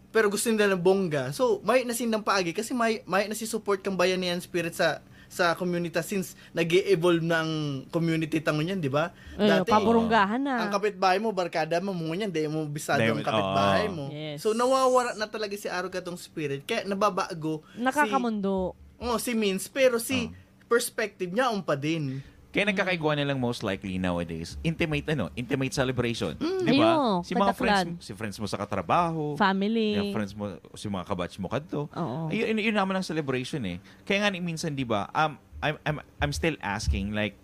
pero gusto nila ng bongga. So, may na sindang paagi kasi may, may na si support kang bayanihan spirit sa sa komunidad since nag-evolve ng community tango niyan, di ba? Ay, paburunggahan na. Ang kapitbahay mo, barkada mo, mo niyan, di mo bisado Di- ang kapitbahay oo. mo. Yes. So, nawawala na talaga si Aro katong spirit. Kaya nababago Nakakamundo. si, oh, si Means, pero si Oh. perspective niya, um pa din. Kaya nagkakaigwa na lang most likely nowadays, intimate ano, intimate celebration. Mm. Di ba? Ayun, Si mga kadaklan. friends, si friends mo sa katrabaho, Family. yung friends mo, si mga kabatch mo kadto. Oo. Ayun, yun naman ang celebration eh. Kaya nga ni minsan, di ba, um, I'm, I'm, I'm still asking, like,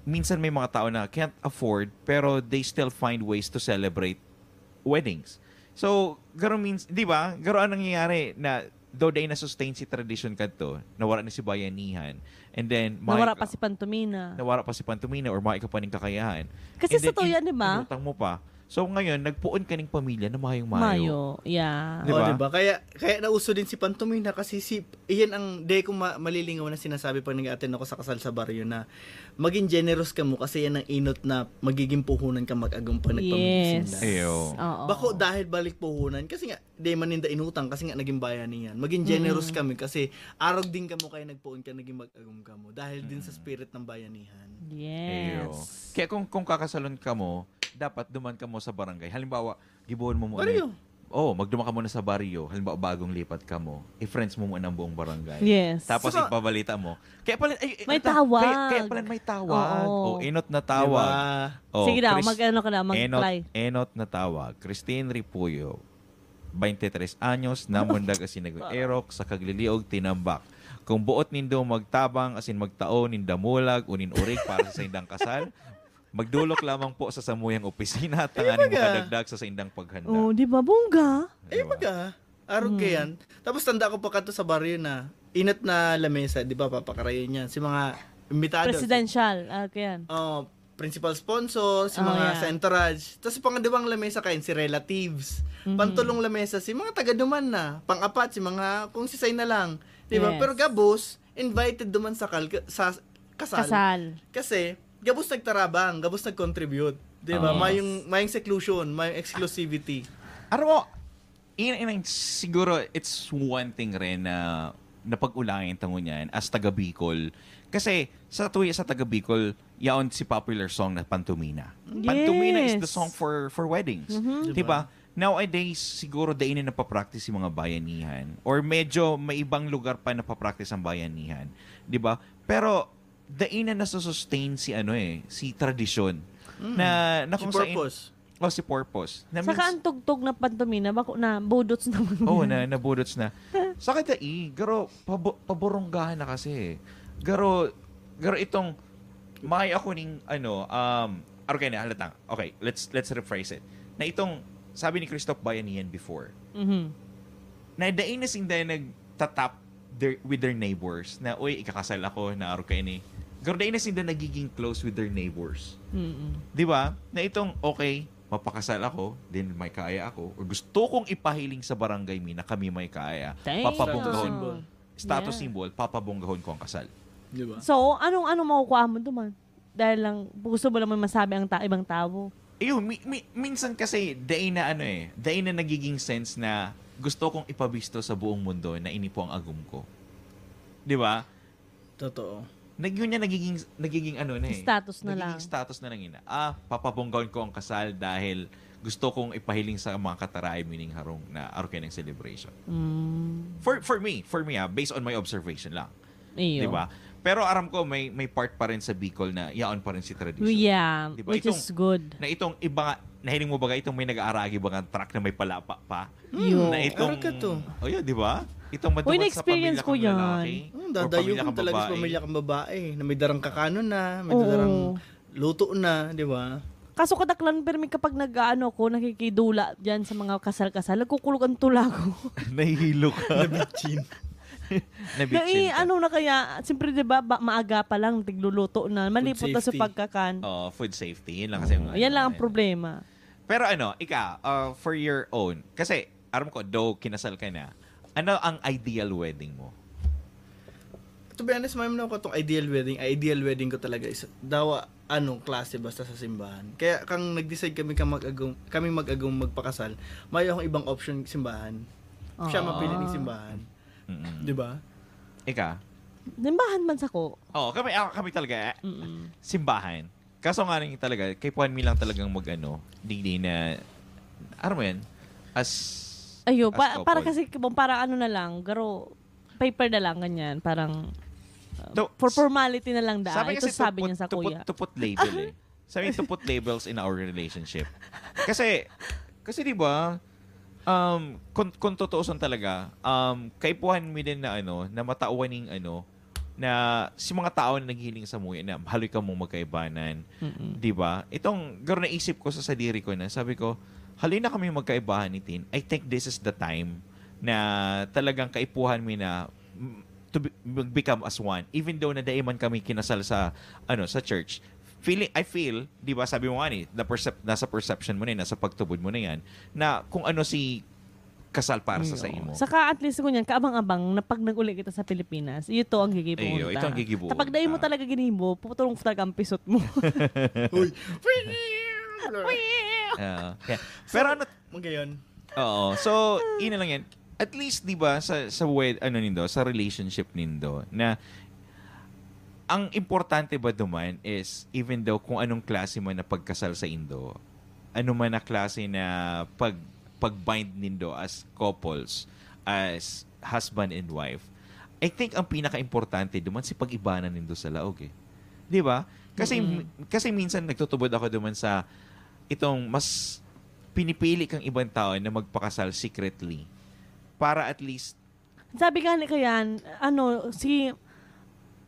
minsan may mga tao na can't afford, pero they still find ways to celebrate weddings. So, garo means, di ba, garo ang nangyayari na, though they na-sustain si tradition kadto, nawara na si bayanihan, and then, may- Nawara pa si Pantomina. nawara pa si Pantomina or mga ikapaning kakayahan. Kasi And sa then, tuya, in- di ba? Inutang mo pa. So, ngayon, nagpoon ka ning pamilya na mayong mayo. Mayo, yeah. Di Oh, ba? di ba? Kaya, kaya nauso din si Pantomina kasi si, iyan ang, di ko ma- malilingaw na sinasabi pag nag-attend ako sa kasal sa baryo na maging generous ka mo kasi yan ang inot na magiging puhunan ka mag-agum pag nagpamigsin Yes. Ayo. Oo. Bako dahil balik puhunan kasi nga, di man ninda inutang kasi nga naging bayanihan. Maging generous Mm. kami kasi arog din kamo kaya nagpoon ka, naging mag-agum kamo dahil din sa spirit ng bayanihan. Yes. Ayo. Kaya kung, kung kakasalon ka mo, dapat duman ka mo sa barangay. Halimbawa, gibohon mo muna. Baryo. Oh, magduma ka muna sa baryo. Halimbawa, bagong lipat ka mo. I-friends mo muna ang buong barangay. Yes. Tapos Saka- ipabalita mo. Kaya pala, ay, May ito, tawag. Kaya, kaya pala may tawag. Oo. Oh, enot na tawag. Diba? Oh, Sige daw, Chris- mag-ano ka na, mag-try. Enot, enot na tawag. Christine Ripuyo, twenty-tres anyos, namundag asin nag-erok sa Kagliliog, Tinambak. Kung boot nindo magtabang asin magtao nin damulag o nin orig para sa saindang kasal, magdolok lamang po sa samuyang opisina tanganing baga. Makadagdag sa saindang paghanda. Oh, di ba? Bongga. Eh, Diba? baga. Arog ka yan. Tapos tanda ko pa kato sa baryo na inat na lamesa, di ba, papakarayon yan. Si mga imbitados. Presidential. Ah, kaya. Oh, principal sponsor, si Oh, mga yeah. sa entourage. Tapos pangadawang lamesa kayan, si relatives. Mhm. Pantulong lamesa, si mga taga-duman na. Pang-apat, si mga kung sisay na lang. Di ba? Yes. Pero gabos, invited duman sa, kal- sa kasal. Kasal. Kasi, gabos nagtarabang, gabos nag-contribute. Di ba? Ah. Mayong, mayong seclusion, mayong exclusivity. Aram mo, in, in, siguro it's one thing rin na napag-ulayan tango niyan as taga Bicol. Kasi sa tuya sa taga Bicol, yaon si popular song na Pantomina. Pantomina is the Yes. song for for weddings. Mhm. Di ba? Nowadays, siguro dai na napapractice yung mga bayanihan. Or medyo may ibang lugar pa napapractice ang bayanihan. Di ba? Pero dai na nasusustain si ano eh, si tradisyon. Na, na Si kung sa in- purpose. Oh, si purpose. Na Saka means- ang tugtog na Pantomina, bako na, budots naman. Oo, na, nabudots na. Saka dai, garo, pabo, paburunggahan na kasi. Garo, garo itong, may ako ning, ano, um, okay na, halatang. Okay, let's, let's rephrase it. Na itong, sabi ni Christoph Bayanihan before, Mhm. na dai na sinda nagtatap their, with their neighbors na, "Uy, ikakasal ako, naaro kayo ni." Pero dai na sinda nagiging close with their neighbors. Mm-mm. Di ba? Na itong, "Okay, mapakasal ako, then may kaya ako, or gusto kong ipahiling sa barangay mi na kami may kaya." Damn. Papapunggahon. Symbol. Status Yeah. symbol, papapunggahon ko ang kasal. Di ba? So, anong ano makukuha mo duman? Dahil lang, gusto mo lang may masabi ang ta- ibang tao. Ayun, mi- mi- minsan kasi, dai na ano eh, dai na nagiging sense na gusto kong ipabisto sa buong mundo na ini po ang agum ko. Di ba? Totoo. Nag-, yun niya nagiging, nagiging ano na eh. Status na Nagiging lang. status na lang yun. Ah, papabonggaon ko ang kasal dahil gusto kong ipahiling sa mga kataraay mining harong na arke ng celebration. Mm. For for me, for me ah, based on my observation lang. Iyo. Di ba? Pero aram ko may may part pa rin sa Bicol na yaon pa rin si tradition. Yeah, Di ba? which Itong- is good. Na itong iba nga, nahiling mo ba itong may nag-aaragi ba nga truck na may palapa pa? Yo. Na itong Arog ka to. Oh, yun, di ba? Itong Uy, maduwal sa na-experience pamilya ko kang yan. lalaki Hmm, or dadayo pamilya kung kang talaga sa babae. Pamilya kang babae na may darang kakano na, may Oo. darang luto na, di ba? Kaso kadaklan, pero may kapag nag-ano ko, nakikidula dyan sa mga kasal-kasal, nagkukulog ang tula ko. Nahihilo ka. Nabitchin. Nabitchin Nai, ka. ano na kaya, siyempre di ba, ba- maaga pa lang, tigluluto na, malipot na sa safety. pagkakan. Oh, food safety. Yun lang kasi yung Yan lang ang ano, problema. Pero ano, ika, uh, for your own, kasi aram ko, though kinasal ka na, ano ang ideal wedding mo? To be honest, ma'am, no, itong ideal wedding, ideal wedding ko talaga is dawa anong klase basta sa simbahan. Kaya kang nag-decide kami kang mag-agum, kami mag-agum magpakasal, may akong ibang option simbahan. Siya Ah. mapili ng simbahan. Mm-mm. Di ba? Ika? Simbahan man sa ko. Oo, kami, ah, kami talaga, eh, Mm-mm. simbahan. Kaso nga rin talaga, kay Puan mi lang talagang mag-ano, digdi na, ano mo yan? As, Ayo, as pa, para couple. Kasi, kung para ano na lang, garo, paper na lang, ganyan. Parang, uh, To- for formality na lang daan. Sabi Ito kasi sabi to put, niya sa to put, kuya. To put label eh. Sabi to put labels in our relationship. Kasi, kasi di ba, um, kung, kung tutuusan talaga, um, kaipuhan mi din na ano, na matawan ning ano, na si mga tao na naghiling sa muya na haloy ka mong magkaibanan. Mm-mm. Di ba? Itong, garo naisip ko sa sadiri ko na, sabi ko, haloy na kami magkaibahan ni Tin. I think this is the time na talagang kaipuhan mi na mm, to be, become as one. Even though na dai man kami kinasal sa, ano, sa church, feeling, I feel, di ba, sabi mo nga ni, the percep- nasa perception mo na yan, nasa pagtubod mo na yan, na kung ano si kasal para sa, sa imo. Saka at least, ngunyan, kaabang-abang na pag nag-uli kita sa Pilipinas, ito ang gigibo. Iyo, ito ang gigibo. Kapag dai mo Ah. talaga ginibo, putulong ko talaga ang pisot mo. Uy, Ah, okay. Pero ano, magayon. Oo. So, yun na lang yan. At least, di ba, sa, sa wed, ano nindo, sa relationship nindo, na ang importante ba duman is, even though kung anong klase man na pagkasal sa indo, ano man na klase na pag, pag-bind nindo as couples, as husband and wife, I think ang pinaka-importante duman si pag-ibanan nindo sa laog eh. Di ba? Kasi, Mm-mm. kasi minsan nagtutubod ako duman sa itong mas pinipili kang ibang tao na magpakasal secretly para at least Sabi nga ni Kayan, ano, si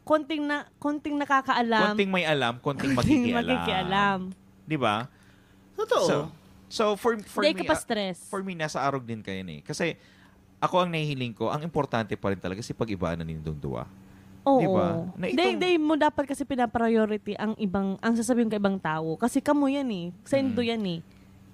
konting na konting nakakaalam, konting may alam, konting konting magkikialam. magkikialam. Di ba? Totoo. So, so for, for Dahil me, ka pa ah, stress. For me, nasa arog din kayo eh. Kasi ako ang nahihiling ko, ang importante pa rin talaga si pag-ibanan nindong duwa. Oo. Di ba? Na Dahil, itong- dahil mo dapat kasi pinapriority ang ibang, ang sasabihin ka ibang tao. Kasi kamo yan eh. Sa indo Mm. yan eh.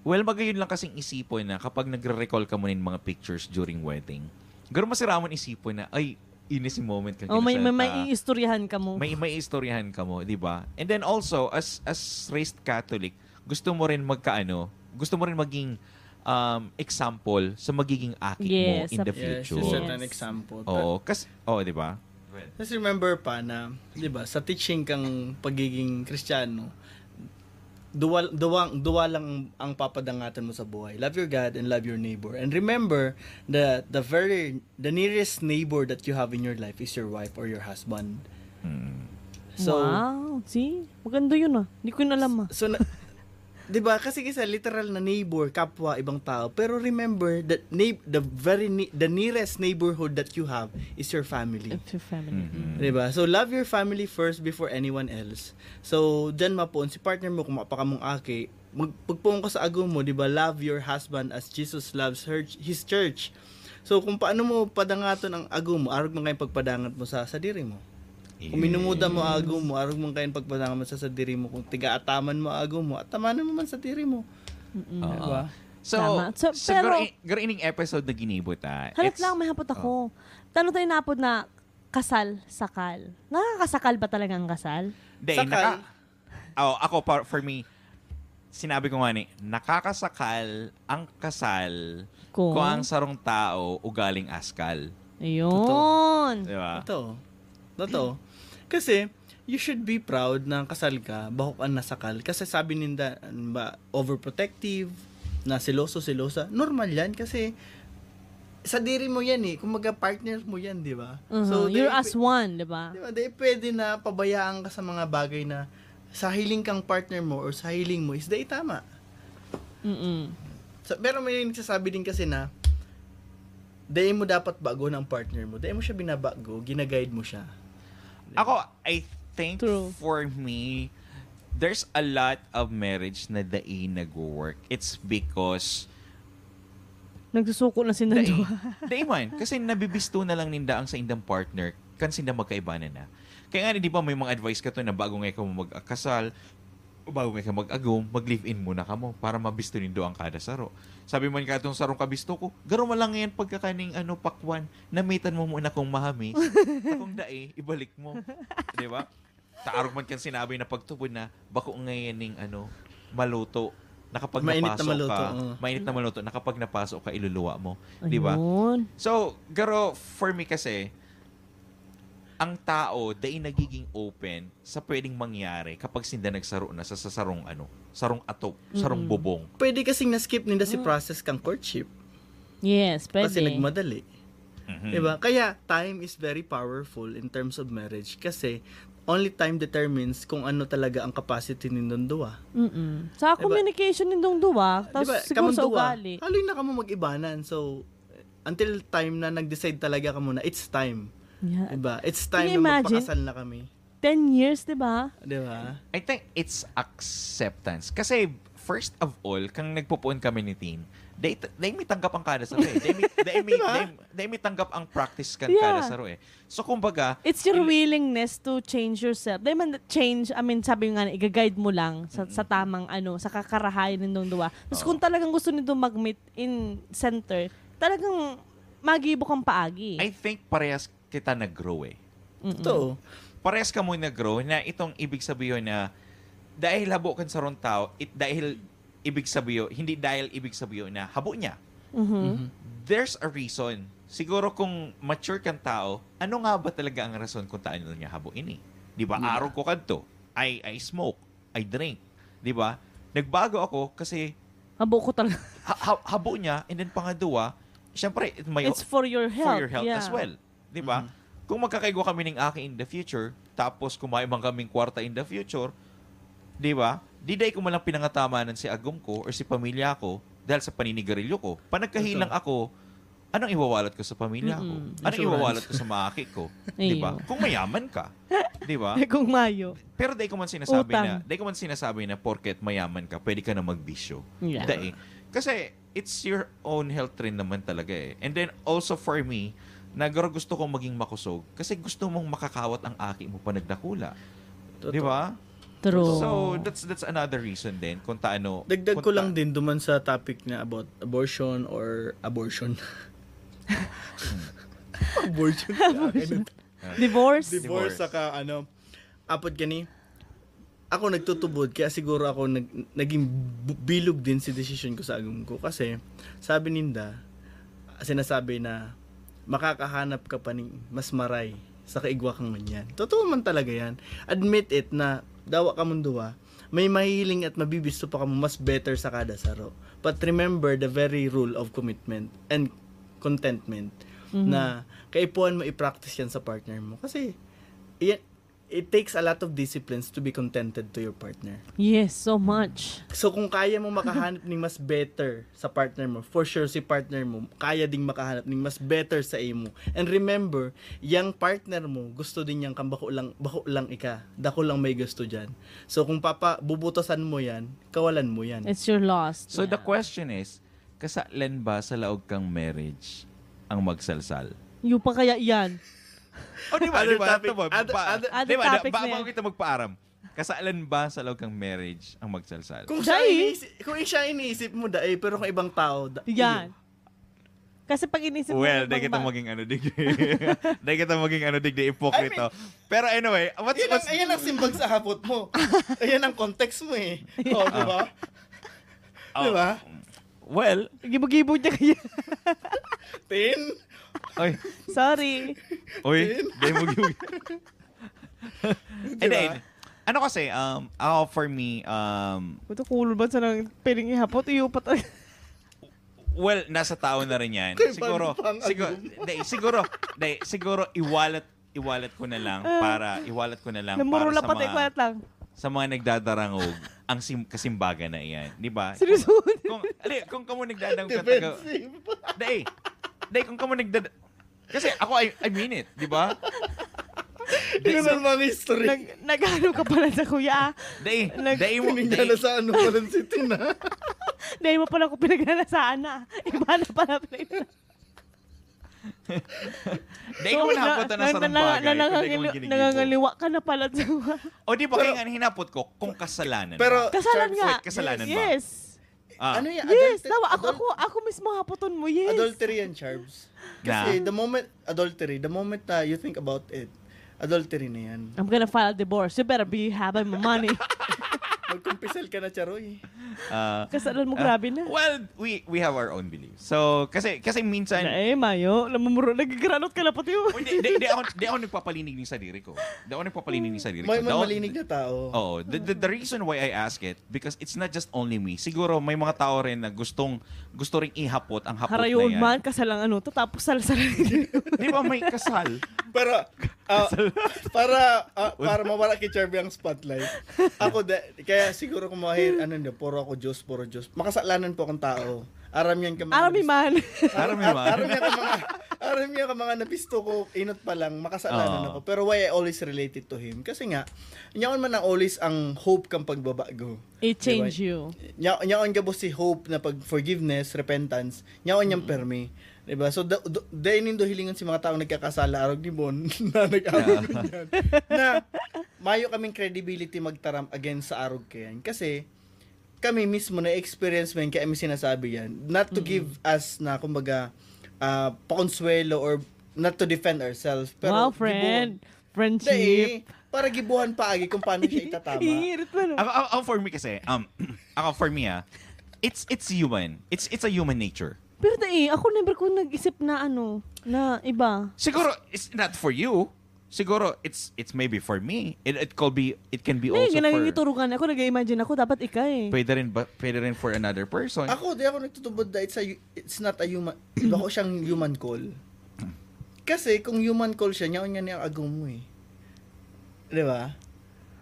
Well, magayon lang kasing isipon na kapag nagre-recall ka mo ng mga pictures during wedding, garo masiramon isipon na, ay, ini si moment kang Oh, may, may, kinasal may ta. iistoryahan ka mo. May, may istoryahan ka mo, di ba? And then also, as as raised Catholic, gusto mo rin magkaano, gusto mo rin maging um, example sa magiging aki mo Yes, in sa- the Yes, future. to set Yes. an example. Oo, kas oh, di ba? Just remember pa na, di ba, sa teaching kang pagiging Kristiyano, duwa, duwa, duwa lang ang papadangaton mo sa buhay. Love your God and love your neighbor. And remember that the very, the nearest neighbor that you have in your life is your wife or your husband. Mm. So, Wow. See? Maganda yun ah. Hindi ko yun alam ah. So, na, di ba? Kasi isa, literal na neighbor, kapwa, ibang tao. Pero remember that neigh- the very ne- the nearest neighborhood that you have is your family. It's your family. Mhm. Di ba? So, love your family first before anyone else. So, dyan mapoon si partner mo, kung mapakamong aki, mag, pagpoon ka sa agom mo, di ba? Love your husband as Jesus loves her, his church. So, kung paano mo padangaton ang agom mo, arog man kayong pagpadangat mo sa sadiri mo. Kung minumuda mo ang agom mo, arog man kayong pagpadangat mo sa sadiri mo. Kung tiga-ataman mo ang agom mo, atamanan mo man sadiri mo. Mm-mm. Oo. Di ba? So, Tama. So, so pero- garo-, garo ining episode na ginibo ta. Halat it's- lang, may hapot ako. Tano tayo napod na kasal, sakal. Nakakasakal ba talaga ang kasal? Di, Sakal. naka- oh, ako, par- for me, sinabi ko nga ni, nakakasakal ang kasal Kung? kung ang sarong tao ugaling askal. Ayun. Di ba? Totoo. Totoo. Kasi, you should be proud na kasal ka, bahok ang nasakal. Kasi sabi ninda, ano ba, overprotective, na seloso, selosa. Normal yan kasi sadiri mo yan eh. Kumbaga, partner mo yan, di ba? Mhm. So, You're dahil as pwe- one, di ba? Di ba? Dahil pwede na pabayaan ka sa mga bagay na sa hiling kang partner mo or sa hiling mo is dahil tama. Mm-mm. Sa, pero may nagsasabi din kasi na dahil mo dapat bago ng partner mo. Dahil mo siya binabago, ginaguide mo siya. Ako, I think True. for me, there's a lot of marriage na dai nagwo-work. It's because Nagsusuko na sinda dai, duwa. dai man, kasi nabibisto na lang ninda ang sa indang partner kan sinda magkaibanan na. Kaya nga, di ba, may mga advice ka to na bago nga ikaw magkasal, Bago may ka mag-agom, mag-live-in muna kamo para mabisto nindo ang kada saro. Sabi man ka itong sarong kabisto ko, garo man lang yan pagkakaning ano, pakwan, namitan mo muna kung mahamis. Kung dai, ibalik mo. Di ba? Taarog man kan sinabi na pagtubod na, bako ngayon ning ano, maluto. Nakapag Mainit na napaso maluto, ka, oo. mainit na maluto, nakapag napaso ka, iluluwa mo. Di ba? Ayun. So, garo, for me kasi, ang tao, dai nagiging open sa pwedeng mangyari kapag sinda nagsaro na sa, sa sarong ano, sarong atop, sarong Mm. bubong. Pwede kasing na-skip ninda si Mm. process kang courtship. Yes, Kasi pwede. nagmadali. Mhm. Diba? Kaya time is very powerful in terms of marriage kasi only time determines kung ano talaga ang capacity nindong duwa. Mm-mm. Sa Diba? communication nindong duwa, tas Diba? siguro Kamong sa duwa, ugali. haloy na kamo mag-ibanan. So, until time na nag-decide talaga kamo na it's time. Yeah. Diba? It's Can time you na imagine? magpakasal na kami. Ten years, diba? Diba? I think it's acceptance. Kasi, first of all, kang nagpupuon kami ni Tin, dai, dai mi tanggap ang kada saro eh. Dai mi, dai mi, Diba? dai, dai mi tanggap ang practice kan Yeah. kada saro eh. So, kumbaga, It's your in- willingness to change yourself. Dai man change, I mean, sabi nga na, iga-guide mo lang sa, sa Mm. tamang, ano, sa kakarahayan nindong duwa. Tas Oo. kung talagang gusto nindong mag-meet in center, talagang magibo kang paagi. I think parehas kita nag-grow eh. Mm-mm. Totoo. Parehas kamo nag-grow na itong ibig sabihin na dahil habo kan sarong tao, it, dahil ibig sabihin, hindi dahil ibig sabihin na habo niya. Mhm. Mhm. There's a reason. Siguro kung mature kang tao, ano nga ba talaga ang rason kung taano niya habo ini? Di ba? Di ba? Arog ko kadto. I, I smoke. I drink. Di ba? Nagbago ako kasi Habo ko talaga. ha-, ha-, habo niya, and then pangadwa, syempre, it may It's for your for health. your health Yeah. as well. Di ba? Mhm. Kung magkakaigwa kami ning aki in the future, tapos kung may man kaming kwarta in the future, di ba? Di dai ko man lang pinangatamanan si agom ko or si pamilya ko dahil sa paninigarilyo ko. Panagkahilang Totoo. ako, anong iwawalat ko sa pamilya ko? Mm-mm. Anong Insurance. iwawalat ko sa mga aki ko? Di ba? Iyo. Kung mayaman ka, di ba? Kung mayo. Pero dai ko man sinasabi Utang. na, dai ko man sinasabi na porket mayaman ka, pwede ka na magbisyo. Yeah. Dai. Kasi it's your own health rin naman talaga eh. And then also for me, nagro gusto kong maging makusog kasi gusto mong makakawat ang aki mo pa nagdakula. Totoo. Di ba? True. So, that's that's another reason din kung taano Dagdag kung ko lang ta- din duman sa topic na about abortion or abortion. Abortion. Abortion. Divorce. Divorce, Divorce. saka ano, apod gani, ako nagtutubod, kaya siguro ako nag-, naging bu-, bilog din si desisyon ko sa agom ko. Kasi, sabi ninda, sinasabi na, "Makakahanap ka pa ning mas maray sa kaigwa kang ngunyan." Totoo man talaga yan. Admit it na dawa ka mong duwa, may mahihiling at mabibisto pa kamo mas better sa kada saro. But remember the very rule of commitment and contentment Mhm. na kaipuhan mo i-practice yan sa partner mo. Kasi, yan, it takes a lot of disciplines to be contented to your partner. Yes, so much. So, kung kaya mo makahanap ning mas better sa partner mo, for sure si partner mo, kaya ding makahanap ning mas better sa imo. And remember, yang partner mo, gusto din yang kang bako lang, bako lang ika, dako lang may gusto dyan. So, kung papa, bubutasan mo yan, kawalan mo yan. It's your loss. So, the Yeah. question is, kasalan ba sa laog kang marriage ang magsalsal? Yung pa kaya yan? Oh, di ba? Other Di ba? topic. Ito ba? Other, Pa-, other Other di ba? Da-, topics ba-, na yan. bago kita magpaaram, kasalan ba sa laog kang marriage ang magsalsal? Kung siya Dai. iniisip, kung siya iniisip mo, dai, pero kung ibang tao, da-, Yan. iyo. Kasi pag inisip mo Well, yung dai ibang kita ba- maging ano, digdi. Dai kita maging ano, digdi, ipokrito. I mean, Pero anyway, what's, yan ang, what's yan ang simbag sa hapot mo. Ayan ang context mo eh. Oh, di ba? Oh. Di ba? Well, Gibo-gibo niya kaya. Tin? Oy. Sorry. Oy, Tin? Dai mo gibo-gibo. Di And ba? then, ano kasi, um, ako for me, um, Puto, kulol ba sa nang pwedeng ihapot? Iyo pa talaga. Well, nasa tao na rin yan. Kay Siguro, Bang Bang siguro, agum. Dai, siguro, dai, siguro iwalat, iwalat ko na lang Ah. para, iwalat ko na lang Namuro para lang sa pati mga, iwalat lang. sa mga nagdadarangog ang sim-, kasimbagan na iyan. Di ba? Seryoso? Kung, kung, ali, kung kamo nagdadangog ka taga- Defensive. Dai, dai, kung kamo nagdad-, kasi ako, I, I mean it, di ba? Di, Yun so, ang mga history. Nag-, nag-ano ka pala sa kuya, ah? Dai, Nag- dai mo, Pinigyan dai, na sa ano pala si Tina. Dai mo pala ako pinaghanasaan na. Iba na pala play na. Dahil ko na, nahapot na, na, sarong na, bagay, na, kung dahil ko nangangaliwa, nagiging nangangaliwa ka na pala sa... O di ba, kaya nga hinapot ko kung kasalanan ba? Pero, Kasalanan Charles, nga. Wait, kasalanan ba? Yes. Ah. Ano yan? Yes, Adulter-, daw, ako, adul- ako, ako mismo hapoton mo, yes. Adultery yan, Charbs. Kasi Na? the moment, adultery, the moment na you think about it, adultery na yan. I'm gonna file divorce. You better be having my money. Magkumpisal ka na, Charoy. Ah, Kasalanan mo, ah, grabe na. Well, we we have our own beliefs. So, kasi kasi minsan Na eh, mayo. Namumuro, nagigranot ka na pati, oh. Oh, di, di, di ako, di ako nagpapalinig ng sarili ko. Di ako nagpapalinig ng sarili May, ko. may The on- malinig na tao. Oo. The, the, the reason why I ask it, because it's not just only me. Siguro may mga tao rin na gustong, gusto ring ihapot ang hapot Harayon na yan. man, kasal ang ano to, tapos salsal. Di ba may kasal? Pero, ah, para, ah, para mawala kay Charby ang spotlight. Ako, de, kaya siguro kung mahir, ano nyo, puro ako Diyos, puro Diyos. Makasalanan po akong tao. Aram yan ka mga Aram ni man. Aram ni man. Aram yan ka mga, aram yan ka mga napisto ko, inot pa lang, makasalanan Oo. ako. Pero why I always relate it to him? Kasi nga, yaon man ang always ang hope kang pagbabago. It Diba? change you. Nya, yaon gabos si hope na pag forgiveness, repentance, yaon niyang Mm. permi. Diba? So, da, da, dahil nindo hilingan si mga taong nagkakasala, arog ni Bon, na nag-away Yeah. niyan. Na, mayo kaming credibility magtaram against sa arog kayan. Kasi, kami mismo na-experience mo yan, kaya kami sinasabi yan. Not to Mm. give us na, kumbaga, ah, pakonsuelo or not to defend ourselves. Pero Wow, gibuhan. friend. Friendship. Dai, para gibuhan pa agi kung paano siya itatama. Hihirit pa, no? Ako, ako, ako, for me kasi, um, ako, for me, ah, it's, it's human. It's, it's a human nature. Pero dai, ako never ko nag-isip na ano, na iba. Siguro, it's not for you. Siguro, it's, it's maybe for me. It, it could be, it can be Hindi, also for nangingiturukan ako, nag-imagine ako, dapat ika eh. Pwede rin ba, pwede rin for another person. Ako, di ako nagtutubod na it's a hu-, it's not a human, iba ko siyang human call. Kasi kung human call siya, nyaon niya niya agom mo eh. Di ba?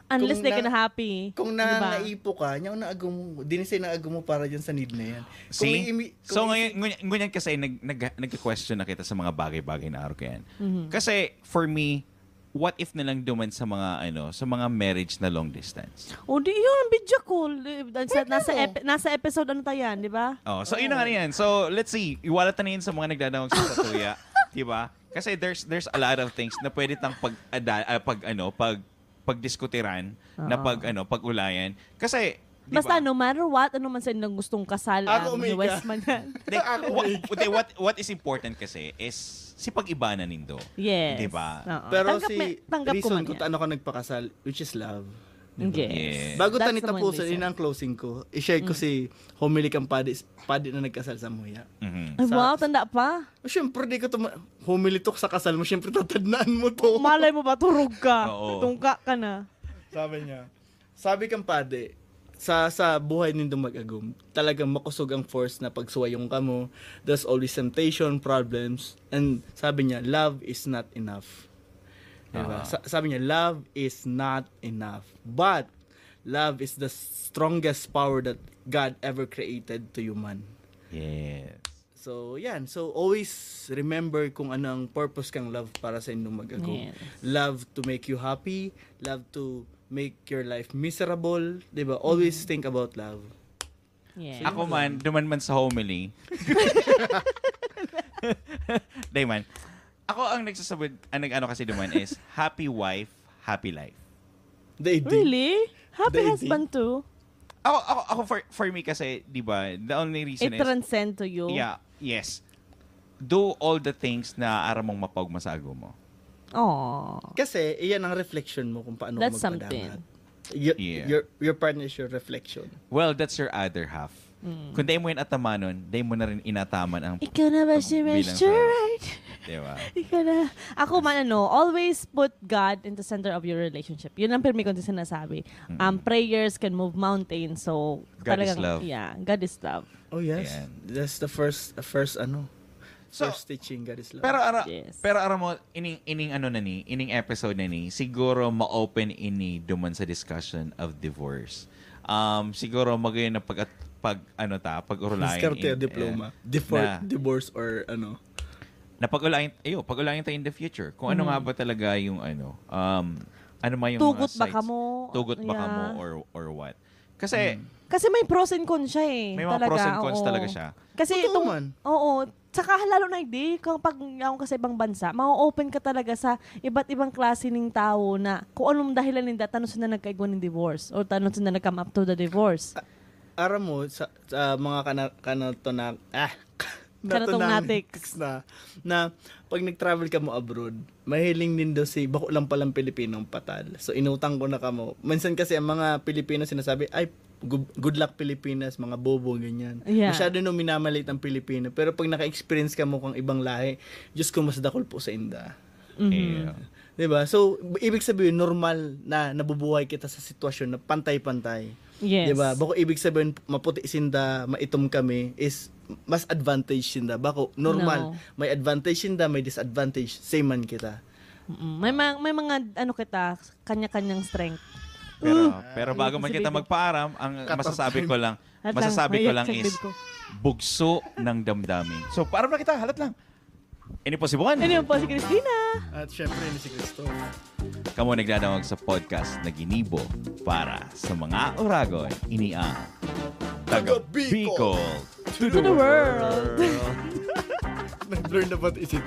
Unless Kung they na, can happy, kung di ba? nangangaipo ka, nyaon na agom mo. Di na siya naagom mo para dyan sa need na yan. Kung See? may imi-, kung So, may ngayon, isi- ngunyan, ngunyan kasi nag-, nag-, nagka-question na kita sa mga bagay-bagay na araw ko yan. Mhm. Kasi, for me, what if na lang duman sa mga, ano, sa mga marriage na long distance? O, di yun, video call. Di, sa, Pwede nasa mo. epi-, nasa episode ano tayo yan, di ba? Oh, so, yun na nga Oo. yan. So, let's see. Iwalat na yun sa mga nagdadangog sa patuya. Di ba? Kasi there's, there's a lot of things na pwede tang pag-ada-, ah, pag, ano, pag, pagdiskutiran, na Oo. pag, ano, pag-ulayan. Kasi, di Basta ba? no matter what, ano man sa inyong gustong kasal, Ako, ah, Mika. request man yan. Like, Ako, what, Mika. what, what, what is important kasi is si pag-iba na nindo. Yes. Di ba? Oo. Pero Tanggap si na, tanggap ko reason man kung yan. ano ka nagpakasal, which is love. Di ba? Yes. Yes. Bago That's tayo the main tapusin, reason. yun ang closing ko. I-share ko Mm. si homily kang padi, padi na nagkasal sa Muya. Mhm. Ay, Sa wow, tanda pa. Oh, syempre, di ko to ma-, homily to sa kasal mo, syempre, tatadnaan mo to. Malay mo ba, turog ka. Oo. Tungka ka na. Sabi niya, sabi kang padi, sa, sa buhay nindong mag-agom, talagang makosog ang force na pagsuwayong ka mo. There's always temptation, problems. And sabi niya, "Love is not enough." Diba? Ah. Sa-, sabi niya, "Love is not enough. But love is the strongest power that God ever created to human." Yes. So, yan. So, always remember kung ano ang purpose kang love para sa inyong mag-agom. Yes. Love to make you happy, love to make your life miserable, di ba? Always Mm. think about love. Yes. Ako man, duman man sa homily. Di man. Ako ang nagsasabod, ang nag-ano kasi duman is, happy wife, happy life. Dating. Really? Happy Dating. husband too? Ako, ako, ako for, for me kasi, di ba, the only reason It is, transcend to you? Yeah, yes. Do all the things na aram mong mapaogma sa agom mo. Aw. Kasi, iyan ang reflection mo kung paano That's ka magpadangat. something. Your, Yeah. your, your partner is your reflection. Well, that's your other half. Mm. Kung dai mo yan atamanon, dai mo na rin inataman ang Ikaw na ba ang si bilang Mister sa Right? Di ba? Ikaw na. Ako man, ano, always put God in the center of your relationship. Yun ang pirmi kong sinasabi. Mm. Um, prayers can move mountains. So, God is talagang, love. yeah, God is love. Oh, yes. Ayan. That's the first, the first, ano, So, first teaching, God is love. Pero ara-, Yes. pero aram mo, ining, ining ano na ni, ining episode na ni, siguro ma-open ini duman sa discussion of divorce. Um, siguro magayon na pag, pag, ano ta, pag-urulayan Diskarte in, o diploma. eh, Difor-, na divorce or ano. Na pag-ulayan, ayo, pag-ulayan tayo in the future. Kung ano Mm. nga ba talaga yung ano, um, ano man yung Tugot mga ba sides. kamo? Tugot ba Yeah. kamo or, or what? Kasi, Mm. Kasi may pros and cons siya eh. May mga Talaga, pros and cons oo. talaga siya. Kasi Totoo itong, man. oo, Saka lalo na, di, kapag yaon ka sa ibang bansa, ma-open ka talaga sa iba't ibang klase ning tawo na kung anong dahilan ninda, tano sila nagkaigwa ning divorce or tano sila nag-come up to the divorce. Aram mo, sa, sa mga kana, kanato na, ah, Kanato nato na natiks. Na, na pag nag-travel ka mo abroad, mahiling din daw si bako lang palang Pilipino ang patal. So, inutang ko na kamo. Minsan kasi ang mga Pilipino sinasabi, ay, good, good luck Pilipinas, mga bobo, ganyan. Yeah. Masyado nung minamalit ang Pilipino. Pero pag naka-experience ka mo kang ibang lahi, Diyos ko, mas dakol po sa inda. Mhm. Yeah. Diba? So, ibig sabihin, normal na nabubuhay kita sa sitwasyon na pantay-pantay. Yes. Diba? Bako ibig sabihin, maputi sinda, maitom kami, is mas advantage sinda. Bako, normal. No. May advantage sinda, may disadvantage. Same man kita. Mm-mm. May, mga, may mga, ano kita, kanya-kanyang strength. Pero, pero Ayun, bago man si kita Bibi. magpaaram, ang Cut off masasabi time. ko lang, At masasabi lang, ko may lang yak sa is bib ko. Bugso ng Damdamin. So, paaram na kita, halat lang. Ini po si Juan. Ano yun po si Christina? At syempre, ni si Cristo. Kamo nagdadangog sa podcast na ginibo para sa mga Oragon. Ini ang Taga Bicol Bicol to To the world. Nag-blur na ba ito?